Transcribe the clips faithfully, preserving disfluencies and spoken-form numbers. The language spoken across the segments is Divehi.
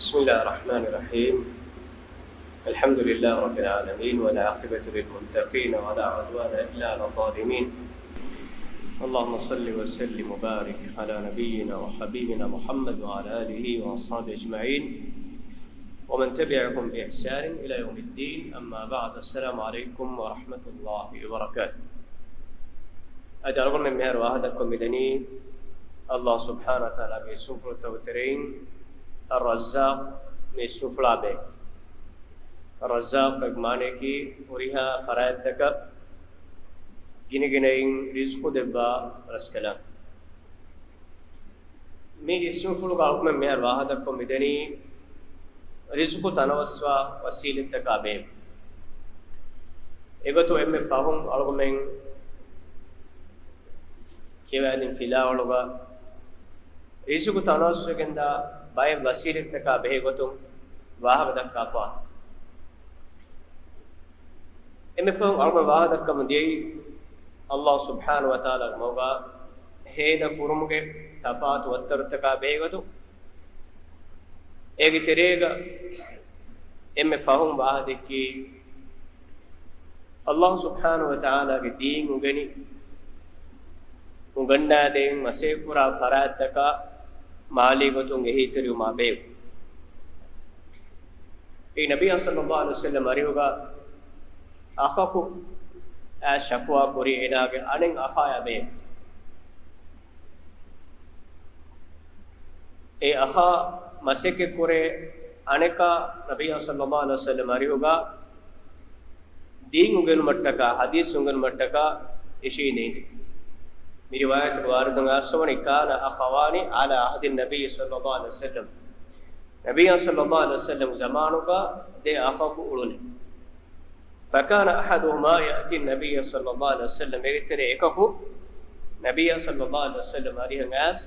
بسم الله الرحمن الرحيم. الحمد لله رب العالمين، والعاقبة للمتقين، ولا عدوان إلا على الظالمين. اللهم صل وسلم وبارك على نبينا وحبيبنا محمد وعلى آله وأصحابه أجمعين، ومن تبعهم بإحسان إلى يوم الدين. أما بعد، السلام عليكم ورحمة الله وبركاته. އަދި އަޅުގަނޑުމެން މިހާރު ވާހަކަ ދައްކަން މިދަނީ، ﷲ ސުބްޙާނަހޫ ވަތަޢާލާގެ އިސްމުފުޅުތަކުގެ ތެރެއިން އައްރައްޒާޤް މި އިސްމުފުޅާ ބެހޭ. އައްރައްޒާޤް މާނަޔަކީ ހުރިހާ ފަރާތްތަކަށް ގިނަގިނައިން ރިޒްޤު ދެއްވާ ރަސްކަލާނގެ. މި އިސްމުފުޅުގަ އަޅުގަނޑުމެން މިހާރު ވާހަކަ ދައްކަން މިދަނީ، ރިޒްޤު ތަނަވަސްވާ ވަސީލަތްތަކާ ބެހޭ. އެގޮތުން އެންމެ ފަހުން އަޅުގަނޑުމެން ކިޔަވާދިން ފިލާވަޅުގަ ރިޒުގު ތަނަވަސްވެގެންދާ ބައެއް ވަސީލަތްތަކާ ބެހޭ ގޮތުން ވާހަކަ ދައްކާފާނެ. އެންމެ ފަހުން އަޅުގަނޑު ވާހަކަ ދައްކަމުން ދިޔައީ، ﷲ ސުބްޙާނަހޫ ވަތަޢާލާގެ މަގުގަ ހޭދަ ކުރުމުގެ ތަފާތު ވައްތަރުތަކާ ބެހޭ ގޮތުން. އޭގެ ތެރޭގަ އެންމެ ފަހުން ވާހަކަ ދެއްކީ، ﷲ ސުބްޙާނަހޫ ވަތަޢާލާގެ ދީން އުނގެނި، އުނގަންނާދޭން މަސައްކަތްކުރާ ފަރާތްތަކަށް މާލީ ގޮތުން އެހީތެރިވުމާ ބެހޭ. އެ ނަބިއްޔާ ޞައްލައްލާހު ޢަލައިހި ވަސައްލަމް އަރިހުގަ އަޚަކު އައިސް ޝަކުވާ ކުރީ އޭނާގެ އަނެއް އަޚާޔާ ބެހޭ. އެ އަޚާ މަސައްކަތްކުރޭ އަނެކާ ނަބިއްޔާ ޞައްލައްލާހު ޢަލައިހި ވަސައްލަމް އަރިހުގަ ދީން އުނގެނުމަށްޓަކާ، ޙަދީޘް އުނގެނުމަށްޓަކާ އިށީނދެ އިނދެ. މި ރިވާޔަތުގަ ވާރިދުން އައިސްފަވަނީ، كان أخوان على عهد النبي صلى الله عليه وسلم. ނަބިއްޔާ ޞައްލައްލާހު ޢަލައިހި ވަސައްލަމްގެ ޒަމާނުގަ ދެ އަޚަކު އުޅުނެ. فكان أحدهما يأتي النبي صلى الله عليه وسلم، އޭގެ ތެރޭ އެކަކު ނަބިއްޔާ ޞައްލައްލާހު ޢަލައިހި ވަސައްލަމް އަރިހަށް އައިސް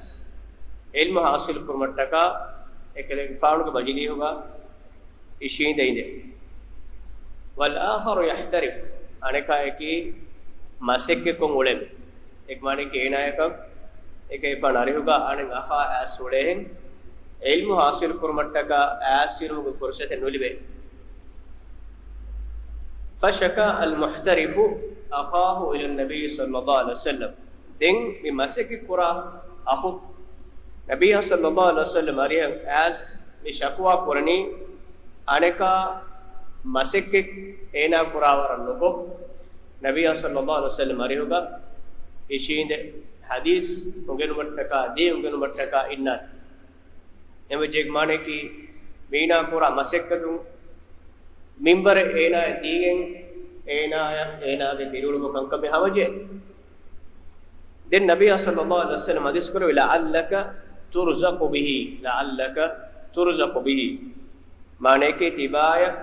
ޢިލްމު ޙާޞިލު ކުރުމަށްޓަކާ އެކަލޭގެފާނުގެ މަޖިލީހުގަ އިށީނދެ އިނދެ. والآخر يحترف، އަނެކާއަކީ މަސައްކަތްކޮށް އުޅެމެ. އެކަމާނައަކީ އޭނާޔަކަށް އެކަލޭގެފާނު އަރިހުގަ އަނެއް އަޚާ އައިސް އުޅޭހެން ޢިލްމު ޙާޞިލު ކުރުމަށްޓަކާ އައިސް އިރުމުގެ ފުރުޞަތެއް ނުލިބޭ. فشكا المحترف أخاه إلى النبي صلى الله عليه وسلم. ދެން މި މަސައްކަތް ކުރާ އަޚު ނަބިއްޔާ ޞައްލައްލާހު ޢަލައިހި ވަސައްލަމް އަރިހަށް އައިސް މި ޝަކުވާ ކުރަނީ، އަނެކާ މަސައްކަތް އޭނާ ކުރާވަރަށް ނުކޮށް، ނަބިއްޔާ ޞައްލައްލާހު ޢަލައިހި ވަސައްލަމް އަރިހުގަ އިށީނދެ ޙަދީޘް އުނގެނުމަށްޓަކާ، ދީން އުނގެނުމަށްޓަކާ އިންނާތީ. އެންމެ މާނައަކީ، މީނާ ކުރާ މަސައްކަތުން މިންވަރެއް އޭނާޔަށް ދީގެން، އޭނާޔަށް އޭނާގެ ދިރިއުޅުމަށް ކަންކަމެއް ހަމަޖެހޭ. ދެން ނަބިއްޔާ ޞައްލައްލާހު ޢަލައިހި ވަސައްލަމް ޙަދީޘް ކުރެއްވި، لعلك ترزق به، لعلك ترزق به. މާނައަކީ، ތިބާޔަށް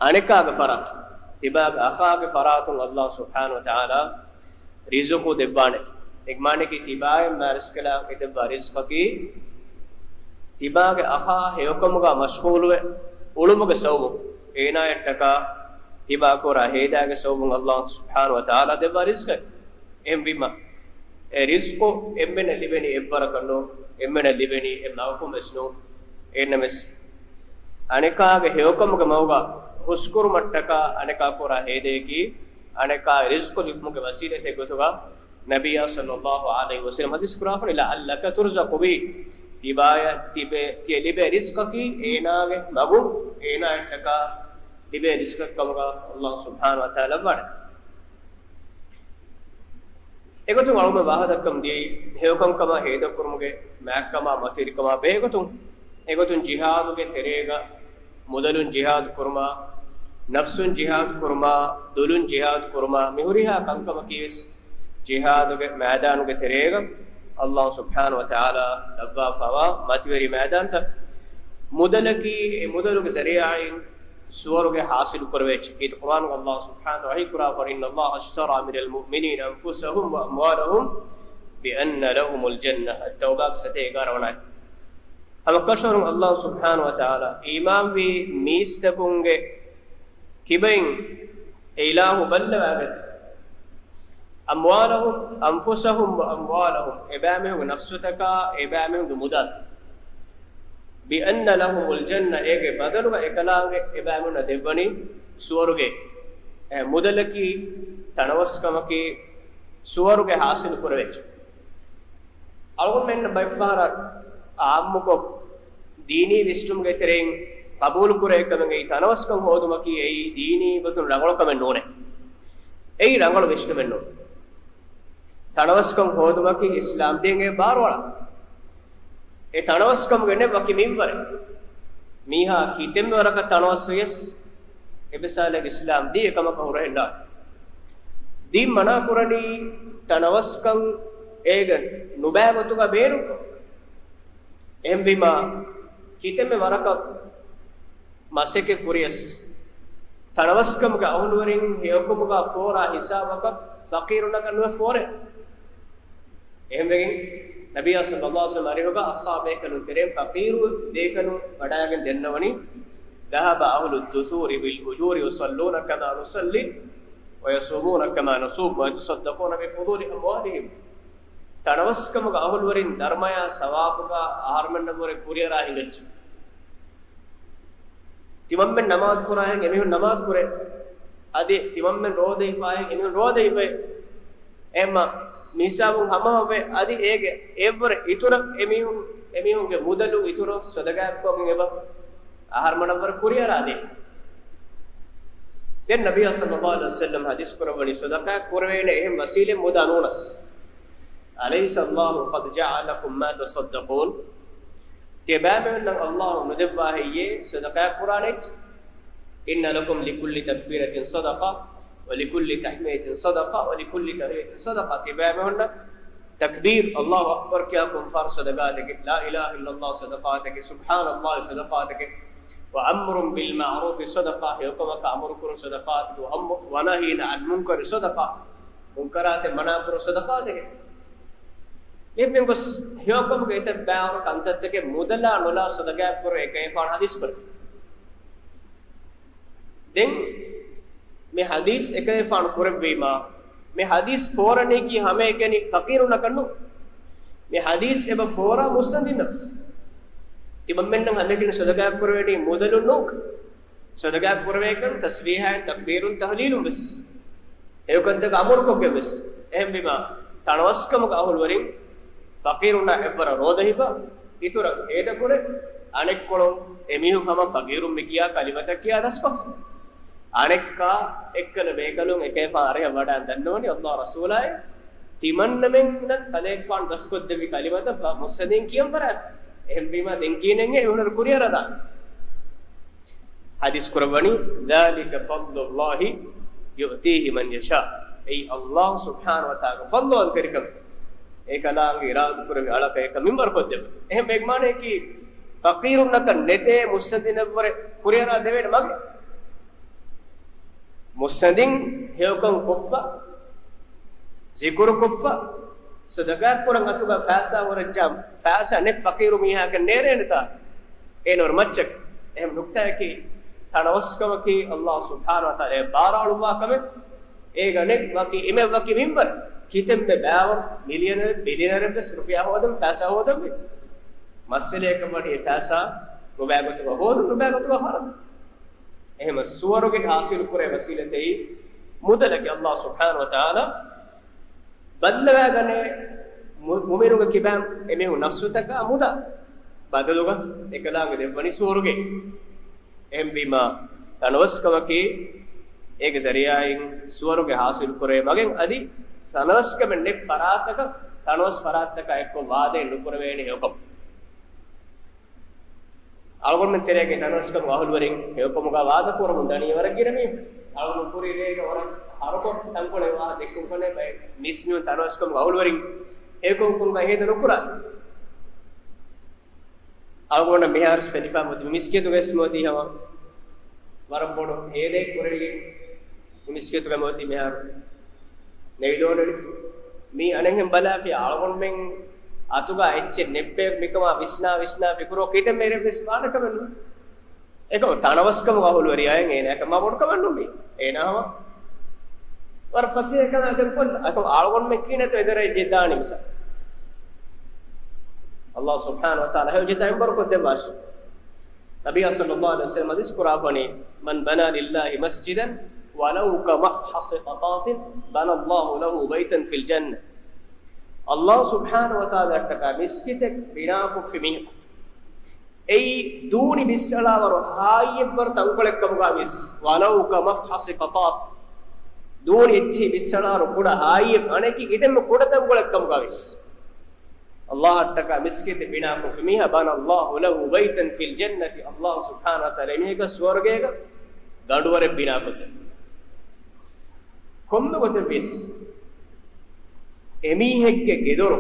އަނެކާގެ ފަރާތުން، ތިބާގެ އަޚާގެ ފަރާތުން ﷲ ސުބްޙާނަހޫ ވަތަޢާލާ ރިޒުޤު ދެއްވާނެ. އެ މާނައަކީ، ތިބާޔަށް މާތްރަސްކަލާނގެ ދެއްވާ ރިޒްޤަކީ، ތިބާގެ އަޚާ ހެޔޮކަމުގަ މަޝްޣޫލުވެ އުޅުމުގެ ސަބަބުން، އޭނާޔަށްޓަކާ ތިބާ ކުރާ ހޭދާގެ ސަބަބުން ﷲ ސުބްޙާނަހޫ ވަތަޢާލާ ދެއްވާ ރިޒްޤެއް. އެހެންވީމަ، އެ ރިޒްޤު އެންމެނަށް ލިބެނީ އެއްވަރަކަށް ނޫން، އެންމެނަށް ލިބެނީ އެއް މަގަކުން ވެސް ނޫން. އެހެންނަމަވެސް، އަނެކާގެ ހެޔޮކަމުގެ މަގުގަ ހުސްކުރުމަށްޓަކާ އަނެކާ ކުރާ ހޭދައަކީ، އަނެކާ ރިޒްޤު ލިބުމުގެ ވަސީލަތެއް ގޮތުގަ، ނަބިއްޔާ ޞައްލައްލާހު ޢަލައިހި ވަސައްލަމް ޙަދީޘް ކުރާފަ، لعلك ترزق به، ތިބާޔަށް ތިބެ، ތިޔަ ލިބޭ ރިޒްޤަކީ އޭނާގެ މަގުން އޭނާއަށްޓަކާ ލިބޭ ރިޒްޤެއް ކަމުގަ ﷲ ސުބްޙާނަހޫ ވަތަޢާލާ ވާނެ. އެގޮތުން އަޅުގަނޑު ވާހަކަ ދައްކަމުން ދިޔައީ، ހެޔޮކަންކަމާ ހޭދަކުރުމުގެ މާތްކަމާ މަތިވެރިކަމާ ބެހޭގޮތުން، އެގޮތުން ޖިހާދުގެ ތެރޭގަ މުދަލުން ޖިހާދު ކުރުމާ، ނަފްސުން ޖިހާދު ކުރުމާ، ދުލުން ޖިހާދު ކުރުމާ، މި ހުރިހާ ކަންކަމަކީ ވެސް ޖިހާދުގެ މައިދާނުގެ ތެރޭގަ ﷲ ސުބްޙާނަހޫ ވަތަޢާލާ ލައްވާފައިވާ މަތިވެރި މައިދާންތައް. މުދަލަކީ، އެ މުދަލުގެ ޒަރީޢާއިން ސުވަރުގެ ޙާޞިލު ކުރެވޭ އެއްޗެއް. ކީރިތި ޤުރުއާނުގަ ﷲ ސުބްޙާނަހޫ ވަތަޢާލާ ވަޙީ ކުރާ، إن الله اشترى من المؤمنين أنفسهم وأموالهم بأن لهم الجنة. އައްތައުބާގެ ސަތޭކަ އެގާރަ ވަނަ އާޔަތް. ހަމަ ކަށަވަރުން ﷲ ސުބްޙާނަހޫ ވަތަޢާލާ އީމާންވި މީސްތަކުންގެ ކިބައިން އެ އިލާހު ބައްލަވާގަތީ، أموالهم، أنفسهم وأموالهم، އެބައިމީހުންގެ ނަފްސުތަކާ، އެބައިމީހުންގެ މުދާތައް. بأن لهم الجنة، އޭގެ ބަދަލުގަ އެކަލާނގެ އެބައިމީހުންނަށް ދެއްވަނީ ސުވަރުގެ. އެ މުދަލަކީ ތަނަވަސްކަމަކީ ސުވަރުގެ ޙާޞިލު ކުރެވިއްޖެ. އަޅުގަނޑުމެންނަށް ބައެއްފަހަރަށް އާއްމުކޮށް ދީނީ ވިސްނުމުގެ ތެރެއިން ޤަބޫލު ކުރެވޭ ކަމެއްގައި ތަނަވަސްކަން ހޯދުމަކީ އެއީ ދީނީ ގޮތުން ރަނގަޅު ކަމެއް ނޫނޭ. އެއީ ރަނގަޅު ވިސްނުމެއް ނޫން. ތަނަވަސްކަން ހޯދުމަކީ އިސްލާމް ދީންގެ ބާރުއަޅާ. އެ ތަނަވަސްކަމުގެ ނެތް ވަކި މިންވަރެއް. މީހާ ކިތަންމެ ވަރަކަށް ތަނަވަސް ވިޔަސް، އެ މިސާލަށް އިސްލާމް ދީން އެކަމަކަށް ހުރަހެއް ނާން. ދީން މަނާ ކުރަނީ ތަނަވަސްކަން އޭގަ ނުބައި ގޮތުގަ ބޭނުންކޮށް. އެހެންވީމާ، ކިތަންމެ ވަރަކަށް މަސައްކަތް ކުރިޔަސް، ތަނަވަސްކަމުގެ އަހުލުވެރިން ހެޔޮކަމުގަ ފޯރާ ހިސާބަކަށް ފަޤީރުންނަކަށް ނުވެ ފޯރޭ. އެހެންވެގެން، ނަބިއްޔާ ޞައްލައްލާހު ޢަލައިހި ވަސައްލަމް އަރިހުގަ އަޞްޙާބު ބޭކަލުން ތެރެއިން ފަޤީރު ބޭކަލުން ވަޑައިގެން ދެންނެވުނީ، ذهب أهل الدثور بالأجور يصلون كما نصلي ويصومون كما نصوم ويتصدقون بفضول أموالهم. ތަނަވަސްކަމުގެ އަހުލުވެރިން ދަރުމަޔާ ސަވާބުގަ އަހަރުމެންނަށްވުރެ ކުރިއަރާ ހިނގައްޖެ. ތިމަންމެން ނަމާދު ކުރާހެން އެމީހުން ނަމާދު ކުރޭ. އަދި ތިމަންމެން ރޯދަ ހިފާހެން އެމީހުން ރޯދަ ހިފޭ. އެހެންމަ މިހިސާބުން ހަމަހަމަވެ، އަދި އޭގެ އެއްވަރެއް އިތުރަށް އެމީހުން، އެމީހުންގެ މުދަލު އިތުރަށް ޞަދަޤާތްކޮށްގެން އެބަ އަހަރުމެނަށްވުރެ ކުރިއަރާދޭ. ދެން ނަބިއްޔާ ޞައްލައްލާހު ޢަލައިހި ވަސައްލަމް ޙަދީޘް ކުރައްވަނީ ޞަދަޤާތް ކުރެވޭނެ އެހެން ވަސީލަތް މުދާ ނޫނަސް. أليس الله قد جعل لكم ما تصدقون؟ ތިޔަބައިމީހުންނަށް ﷲ ނުދެއްވާ ހެއްޔޭ ޞަދަޤާތް ކުރާނެ އެއްޗެއް؟ إن لكم لكل تكبيرة صدقة ولكل تحميدة صدقة ولكل تهليلة صدقة. ތިޔަބައިމީހުންނަށް ތަކްބީރު، ﷲ އަކްބަރު ކިޔާ ކުންފާރު ޞަދަޤާތެކެއް، لا إله إلا الله ޞަދަޤާތެކެއް، سبحان الله ޞަދަޤާތެކެއް، وأمر بالمعروف صدقة، ހެޔޮކަމަކަށް އަމުރުކުރުން ޞަދަޤާތެކެއް، وأم-، ونهي عن المنكر صدقة، މުންކަރާތެއް މަނާކުރުން ޞަދަޤާތެކެއް. އެހެން ގޮސް ހެޔޮކަމުގެ އެތައް ބައިވަރު ކަންތައްތަކެއް މުދަލާ ނުލާ ޞަދަޤާތް ކުރޭ އެކަލޭގެފާނު ޙަދީޘް ކުރެއްވި. ދެން މި ޙަދީޘް އެކަލޭގެފާނު ކުރެއްވީމާ، މި ޙަދީޘް ފޯރަނީކީ ހަމައެކަނި ފަޤީރުންނަކަށް ނޫން. މި ޙަދީޘް އެބަ ފޯރާ މުއްސަނދިންނަށް ވެސް. ތިމަންމެންނަށް ހަމައެކަނި ޞަދަޤާތް ކުރެވޭނީ މުދަލުން ނޫން. ޞަދަޤާތް ކުރެވޭކަން ތަސްބީޙާއިން ތަކްބީރުން ތަހްލީލުން ވެސް، ހެޔޮކަންތަކަށް އަމުރުކޮށްގެން ވެސް. އެހެންވީމާ، ތަނަވަސްކަމުގެ އަހުލުވެރިން ފަޤީރުންނާ އެއްވަރަށް ރޯދަ ހިފާ، އިތުރަށް ހޭދަކުރޭ، އަނެއްކޮޅުން އެމީހުން ހަމަ ފަޤީރުން މި ކިޔާ ކަލިމަތައް ކިޔާ ދަސްކޮށްފަ. އަނެއްކާ އެއްކަލަ ބޭކަލުން އެކަލޭގެފާނު އަރިހަށް ވަޑައިގެން ދަންނަވަނީ ﷲ ރަސޫލާއޭ، ތިމަންނަމެންނަށް ކަލޭގެފާނު ދަސްކޮށްދެއްވި ކަލިމަތައް ފަ-، މުއްސަނދިން ކިޔަން ފަރާތް. އެހެންވީމާ ދެން ކިހިނެއްހޭ އެމީހުންނަށް ކުރިއަރާ ދާން؟ ޙަދީޘް ކުރައްވަނީ، ذلك فضل الله يؤتيه من يشاء. އެއީ ﷲ ސުބްޙާނަހޫ ވަތަޢާލާގެ ފަޟްލުވާންތެރިކަމެއް. އެކަލާނގެ އިރާދަކުރެއްވި އަޅަކަށް އެކަން މިންވަރުކޮށްދެއްވުން. އެހެން ވެގެން މާނައަކީ، ފަޤީރުންނަކަށް ނެތޭ މުއްސަނދިންނަށްވުރެ ކުރިއަރާ ދެވޭނެ މަގެއް. މުއްސަނދިން ހެޔޮކަން ކޮށްފަ، ޒިކުރު ކޮށްފަ، ޞަދަޤާތް ކުރަން އަތުގަ ފައިސާ ހުރެއްޖާ، ފައިސާ ނެތް ފަޤީރު މީހާއަކަށް ނޭރޭނެތާ، އޭނަ ވަރަށް މައްޗަށް. އެހެން ނުކްތާއަކީ، ތަނަވަސްކަމަކީ ﷲ ސުބްޙާނަހޫ ވަތަޢާލާ ބާރާ އަޅުއްވާ ކަމެއް. އޭގަ ނެތް ވަކި އެމެ ވަކި މިންވަރު، ކިތަންމެ ބައިވަރު، މިލިއަނަރެއް، ބިލިއަނަރެއް ވެސް ރުފިޔާ ހޯދަން، ފައިސާ ހޯދަން ވޭ. މައްސަލައަކަށް ވަނީ އެ ފައިސާ ނުބައި ގޮތުގަ ހޯދުން، ނުބައި ގޮތުގަ ހޯދުން. އެހެންވެ ސުވަރުގެ ޙާޞިލު ކުރޭ ވަސީލަތެއް މުދަލަކީ ﷲ ސުބްޙާނަހޫ ވަތަޢާލާ ބައްލަވާގަނޭ މު-، މުއުމިނުގެ ކިބައިން އެމީހުން ނަފްސުތަކާ މުދާ ބަދަލުގަ އެކަލާނގެ ދެއްވަނީ ސުވަރުގެ. އެހެންވީމާ، ތަނަވަސްކަމަކީ އޭގެ ޒަރީޢާއިން ސުވަރުގެ ޙާޞިލު ކުރޭ މަގެއް އަދި ތަނަވަސްކަމެއް ނެތް ފަރާތަކަށް، ތަނަވަސް ފަރާތަކާ އެއްކޮށް ވާދައެއް ނުކުރެވޭނެ ހެޔޮކަމަށް. އަޅުގަނޑުމެން ތެރޭގެ ތަނަވަސްކަމުގެ އަހުލުވެރިން ހެޔޮކަމުގަ ވާދަ ކުރަމުން ދަނީ ވަރަށް ގިނަ މީހުން. އަޅުގަނޑު ކުރީ ރޭގަ ވަރަށް ހަރުކޮށް ތަންކޮޅެއް ވާހަކަ ދެއްކުން ކަންނޭ ބައެއް މީސްމީހުން ތަނަވަސްކަމުގެ އަހުލުވެރިން ހެޔޮކަމަކުން ހޭދަ ނުކުރާ. އަޅުގަނޑަށް މިހާރު ފެނިފާ މި މިސްކިތުގައި މިއޮތީ ހަމަ ވަރަށް ބޮޑު ހޭދައެއް ކުރެއްވި މި މިސްކިތުގައި މިއޮތީ މިހާރު ނެވިދޯނެ. މީ އަނެއްހެން ބަލާފި އަޅުގަނޑުމެން އަތުގަ އެއްޗެއް ނެއްޕޭ މިކަމާ ވިސްނާ ވިސްނާ ފިކުރޯ ކިތަންމެ އިރެއްވެސް ވާނެ ކަމެއް ނޫން. އެކަމަ ތަނަވަސްކަމުގެ އަހުލުވެރިޔާއަށް އޭނާއަކަށް މާ ބޮޑު ކަމެއް ނޫން މީ. އޭނާ ހަމަ ވަރަށް ފަސޭހަ ކަމެއް ކޮށްލާ. އެކަމަ އަޅުގަނޑުމެން ކިހިނެއްތޯ އެދެރައި ޖެއްދާނީ މިސާ. ﷲ ސުބްޙާނަހޫ ވަތަޢާލާ ހެޔޮ ޖަޒާއެއް ވަރުކޮށްދެއްވާށި. ނަބިއްޔާ ޞައްލައްލާހު ޢަލައިހި ވަސައްލަމަ ޙަދީޘް ކުރާ ފަނީ، "من بنى لله مسجدا ولو كمفحص قطاة بنى الله له بيتا في الجنة." ﷲ ސުބްޙާނަހޫ ވަތަޢާލާއަށްޓަކާ މިސްކިތެއް ބިނާކޮށްފި މީހަކު، އެއީ ދޫނި ބިއްސަޅާވަރު ހާއްޔެއްވަރު ތަންކޮޅެއްކަމުގަ ވިޔަސް، "ولو كمفحص قطاة." ދޫނި އެއްޗެހި ބިއްސަޅާވަރު ކުޑަ ހާއްޔެއް، އަނެކި އެދެންމެ ކުޑަ ތަންކޮޅެއްކަމުގަ ވިޔަސް، ﷲ އަށްޓަކާ މިސްކިތެއް ބިނާކޮށްފި މީހާ، "بنى الله له بيتا في الجنة." ﷲ ސުބްޙާނަހޫ ވަތަޢާލާ އެމީހަކަށް ސުވަރުގޭގަ ގަނޑުވަރެއް ބިނާކޮށްދޭ. ކޮންމެ ގޮތެއްވިޔަސް އެމީހެއްގެ ގެދޮރު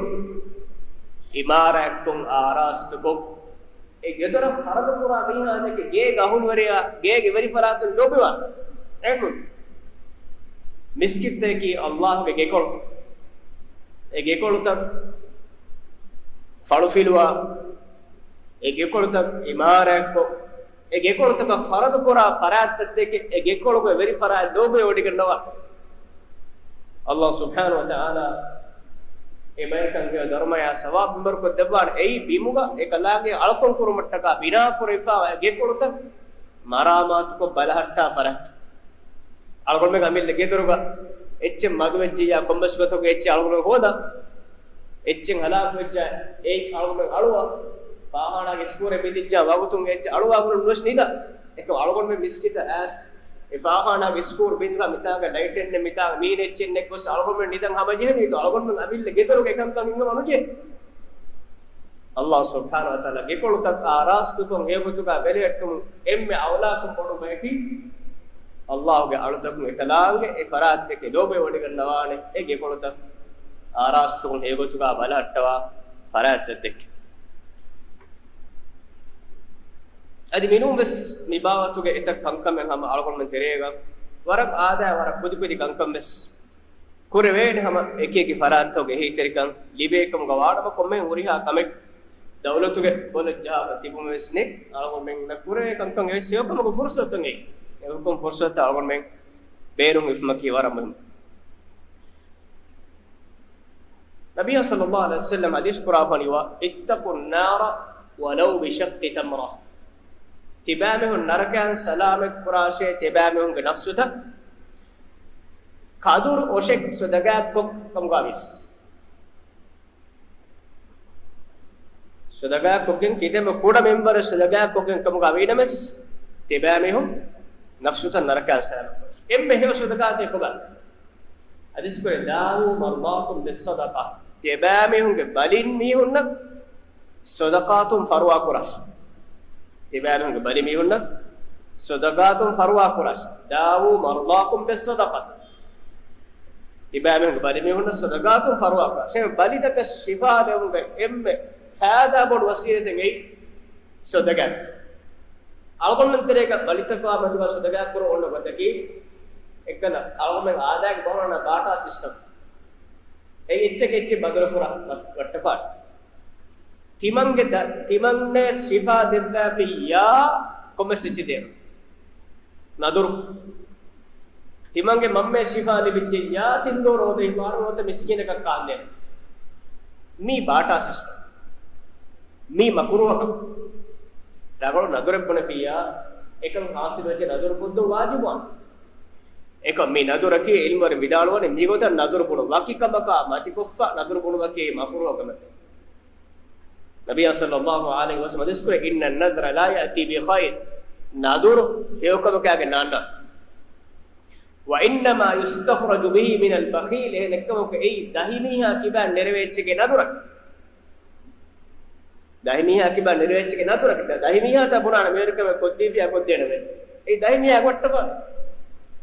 އިމާރާތްކޮށް، އާރާސްތުކޮށް، އެ ގެދޮރަށް ޚަރަދުކުރާ މީހާ ދެކެ ގޭގެ އަހުލުވެރިޔާ ގޭގެ ވެރިފަރާތުން ލޯބިވާނެ. އެހެންނޫން؟ މިސްކިތްތަކަކީ ﷲގެ ގެކޮޅުތައް. އެ ގެކޮޅުތައް ފަޅުފިލުވާ، އެ ގެކޮޅުތައް އިމާރާތްކޮށް، އެ ގެކޮޅުތަކަށް ޚަރަދުކުރާ ފަރާތްތައް ދެކެ، އެ ގެކޮޅުގެ ވެރިފަރާތް ލޯބިވެވޮޑިގަންނަވާ. ﷲ ސުބްޙާނަހޫ ވަތަޢާލާ އެ ބަޔަކަށް ދަރުމަޔާ ސަވާބު މިންވަރުކޮށްދެއްވާނެ. އެއީ ބިމުގަ އެކަލާނގެ އަޅުކަން ކުރުމަށްޓަކާ ބިނާކުރެވިފާވާ ގެކޮޅުތައް މަރާމާތުކޮށް ބަލަހައްޓާ ފަރާތް. އަޅުގަނޑުމެން އަމިއްލަ ގެދޮރުގަ އެއްޗެއް މަދުވެއްޖިއްޔާ ކޮންމެސް ގޮތަކު އެއްޗެއް އަޅުގަނޑުމެން ހޯދާ. އެއްޗެއް ހަލާކުވެއްޖާ އެއީ އަޅުގަނޑުމެން އަޅުވާ. ފާޚާނާގެ ސްކޫރެއް ބިނދިއްޖާ ވަގުތުން އެއްޗެއް އަޅުވާ ބުނުން ނުވެސް ނިދާ. އެކަމް އަޅުގަނޑުމެން މިސްކިތަށް އައިސް އެ ފާޚާނާގެ ސްކޫރު ބިންގާ މިތާނގަ ލައިޓެއް ނެތް، މިތާނގަ މީނެއްޗެއް ނެތް ގޮސް އަޅުގަނޑުމެން ނިދަން ހަމަޖެހެނީތޯ؟ އަޅުގަނޑުމެން އަމިއްލަ ގެދޮރުގަ އެކަންކަން ހިނގަމާ ނުޖެހޭ. ﷲ ސުބްޙާނަހޫ ވަތަޢާލާ ގެކޮޅުތައް އާރާސްތުކޮށް ހެޔޮގޮތުގަ ބެލެހެއްޓުމުން އެންމެ އައުލާކޮށް ބޮޑު ބަޔަކީ ﷲގެ އަޅުތަކުން އެކަލާނގެ އެ ފަރާތްތަކެއް ލޯބިވެވޮޑިގަންނަވާނެ. އެ ގެކޮޅުތައް އާރާސްތުކޮށް ހެޔޮގޮތުގަ ބަލަހައްޓަވާ ފަރާތްތައް ދެކެ. އަދި މިނޫން ވެސް މި ބާވަތުގެ އެތައް ކަންކަމެއް ހަމަ އަޅުގަނޑުމެން ތެރޭގަ ވަރަށް އާދައި ވަރަށް ކުދިކުދި ކަންކަން ވެސް ކުރެވޭނެ ހަމަ އެކި އެކި ފަރާތްތަކުގެ އެހީތެރިކަން ލިބޭ ކަމުގަ ވާނަމަ ކޮންމެހެން ހުރިހާ ކަމެއް ދައުލަތުގެ ބޮލަށް ޖަހާފަ ތިބުމެއް ވެސް ނެތް. އަޅުގަނޑުމެންނަށް ކުރެވޭ ކަންކަން އެވެސް ހެޔޮކަމުގެ ފުރުސަތުތައް އެއީ. އެކަމަކު ފުރުސަތު އަޅުގަނޑުމެން ބޭނުން ވެފަ މަކީ ވަރަށް މުހިންމު. ނަބިއްޔާ ޞައްލައްލާހު ޢަލައިހި ވަސައްލަމަ ޙަދީޘް ކުރާ ފަނިވާ، "اتقوا النار ولو بشق تمرة." ތިބާމީހުން ނަރަކައިން ސަލާމަތް ކުރާށޭ، ތިބާމީހުންގެ ނަފްސުތައް ކަދުރު އޮށެއް ޞަދަޤާތްކޮށް ކަމުގަ ވިޔަސް. ޞަދަޤާތްކޮށްގެން ކިތަންމެ ކުޑަ މިންވަރެއް ޞަދަޤާތްކޮށްގެން ކަމުގަ ވީނަމަސް، ތިބާމީހުން ނަފްސުތައް ނަރަކައިން ސަލާމަތް ކުރާށޭ. އެންމެ ހެޔޮ ޞަދަޤާތެއް ކޮބާ؟ ޙަދީޘް ކުރޭ، "داووا مرضاكم بالصدقة." ތިބާމީހުންގެ ބަލިން މީހުންނަށް ޞަދަޤާތުން ފަރުވާ ކުރާށޭ. ތިބާމީހުންގެ ބަލި މީހުންނަށް ޞަދަޤާތުން ފަރުވާ ކުރާށޭ. "داووا مرضاكم بالصدقة." ތިބާމީހުންގެ ބަލި މީހުންނަށް ޞަދަޤާތުން ފަރުވާ ކުރާށޭ. ބަލިތަކަށް ޝިފާ ލެވުމުގެ އެންމެ ފައިދާ ބޮޑު ވަސީލަތެއް އެއީ ޞަދަޤާތް. އަޅުގަނޑުމެން ތެރޭގަ ބަލިތަކާ މެދުގަ ޞަދަޤާތް ކުރަން އޮންނަ ގޮތަކީ، އެއްކަލަ އަޅުގަނޑުމެން އާދައިގެ ބަހައްޓާ ބާޓާ ސިސްޓަމް. އެއީ އެއްޗެއް އެއްޗެއް ބަދަލު ކުރާ ވައްޓަފާނެ. ތިމަންގެ ދަ-، ތިމަންނޭ ޝިފާ ދެއްވާފިއްޔާ ކޮންމެސް އެއްޗެއް ދޭން. ނަދުރު. ތިމަންގެ މަންމައަށް ޝިފާ ލިބިއްޖެއްޔާ ތިން ދުވަހު ރޯދަ ހިފާނު ނުވަތަ މިސްކީނަކަށް ކާންދޭން. މީ ބާޓާ ސިސްޓަމް. މީ މަކުރޫހަކަމެއް. ރަނގަޅު ނަދުރެއް ބުނެފިއްޔާ، އެކަން ޙާޞިލުވެއްޖެ ނަދުރު ފުއްދުން ވާޖިބުވާނެ. އެކަމް މި ނަދުރަކީ ޢިލްމުވެރިން ވިދާޅުވަނީ މިގޮތަށް ނަދުރު ބުނުން ވަކިކަމަކާ މަތިކޮށްފަ ނަދުރު ބުނުމަކީ މަކުރޫހަކަމެއް. ނަބިއްޔާ ޞައްލައްލާހު ޢަލައިހި ވަސައްލަމަ ޙަދީޘް ކުރޭ، "إن النذر لا يأتي بخير." ނަދުރު ހެޔޮކަމަކާގެ ނާންނާ. "وإنما يستخرج به من البخيل." އެހެން އެއްކަމަކު އެއީ ދަހިމީހާ ކިބާ ނެރެވޭ އެއްޗެއްގެ ނަދުރަކީ. ދަހިމީހާ ކިބާ ނެރެވޭ އެއްޗެއްގެ ނަދުރަކީ. ދަ-، ދަހިމީހާ ތާ ބުނާނެ މިވެރިކަމެއް ކޮށްދީފިއްޔާ ކޮށްދޭނަމޭ. އެއީ ދަހިމީހާ ވައްޓަފާނެ.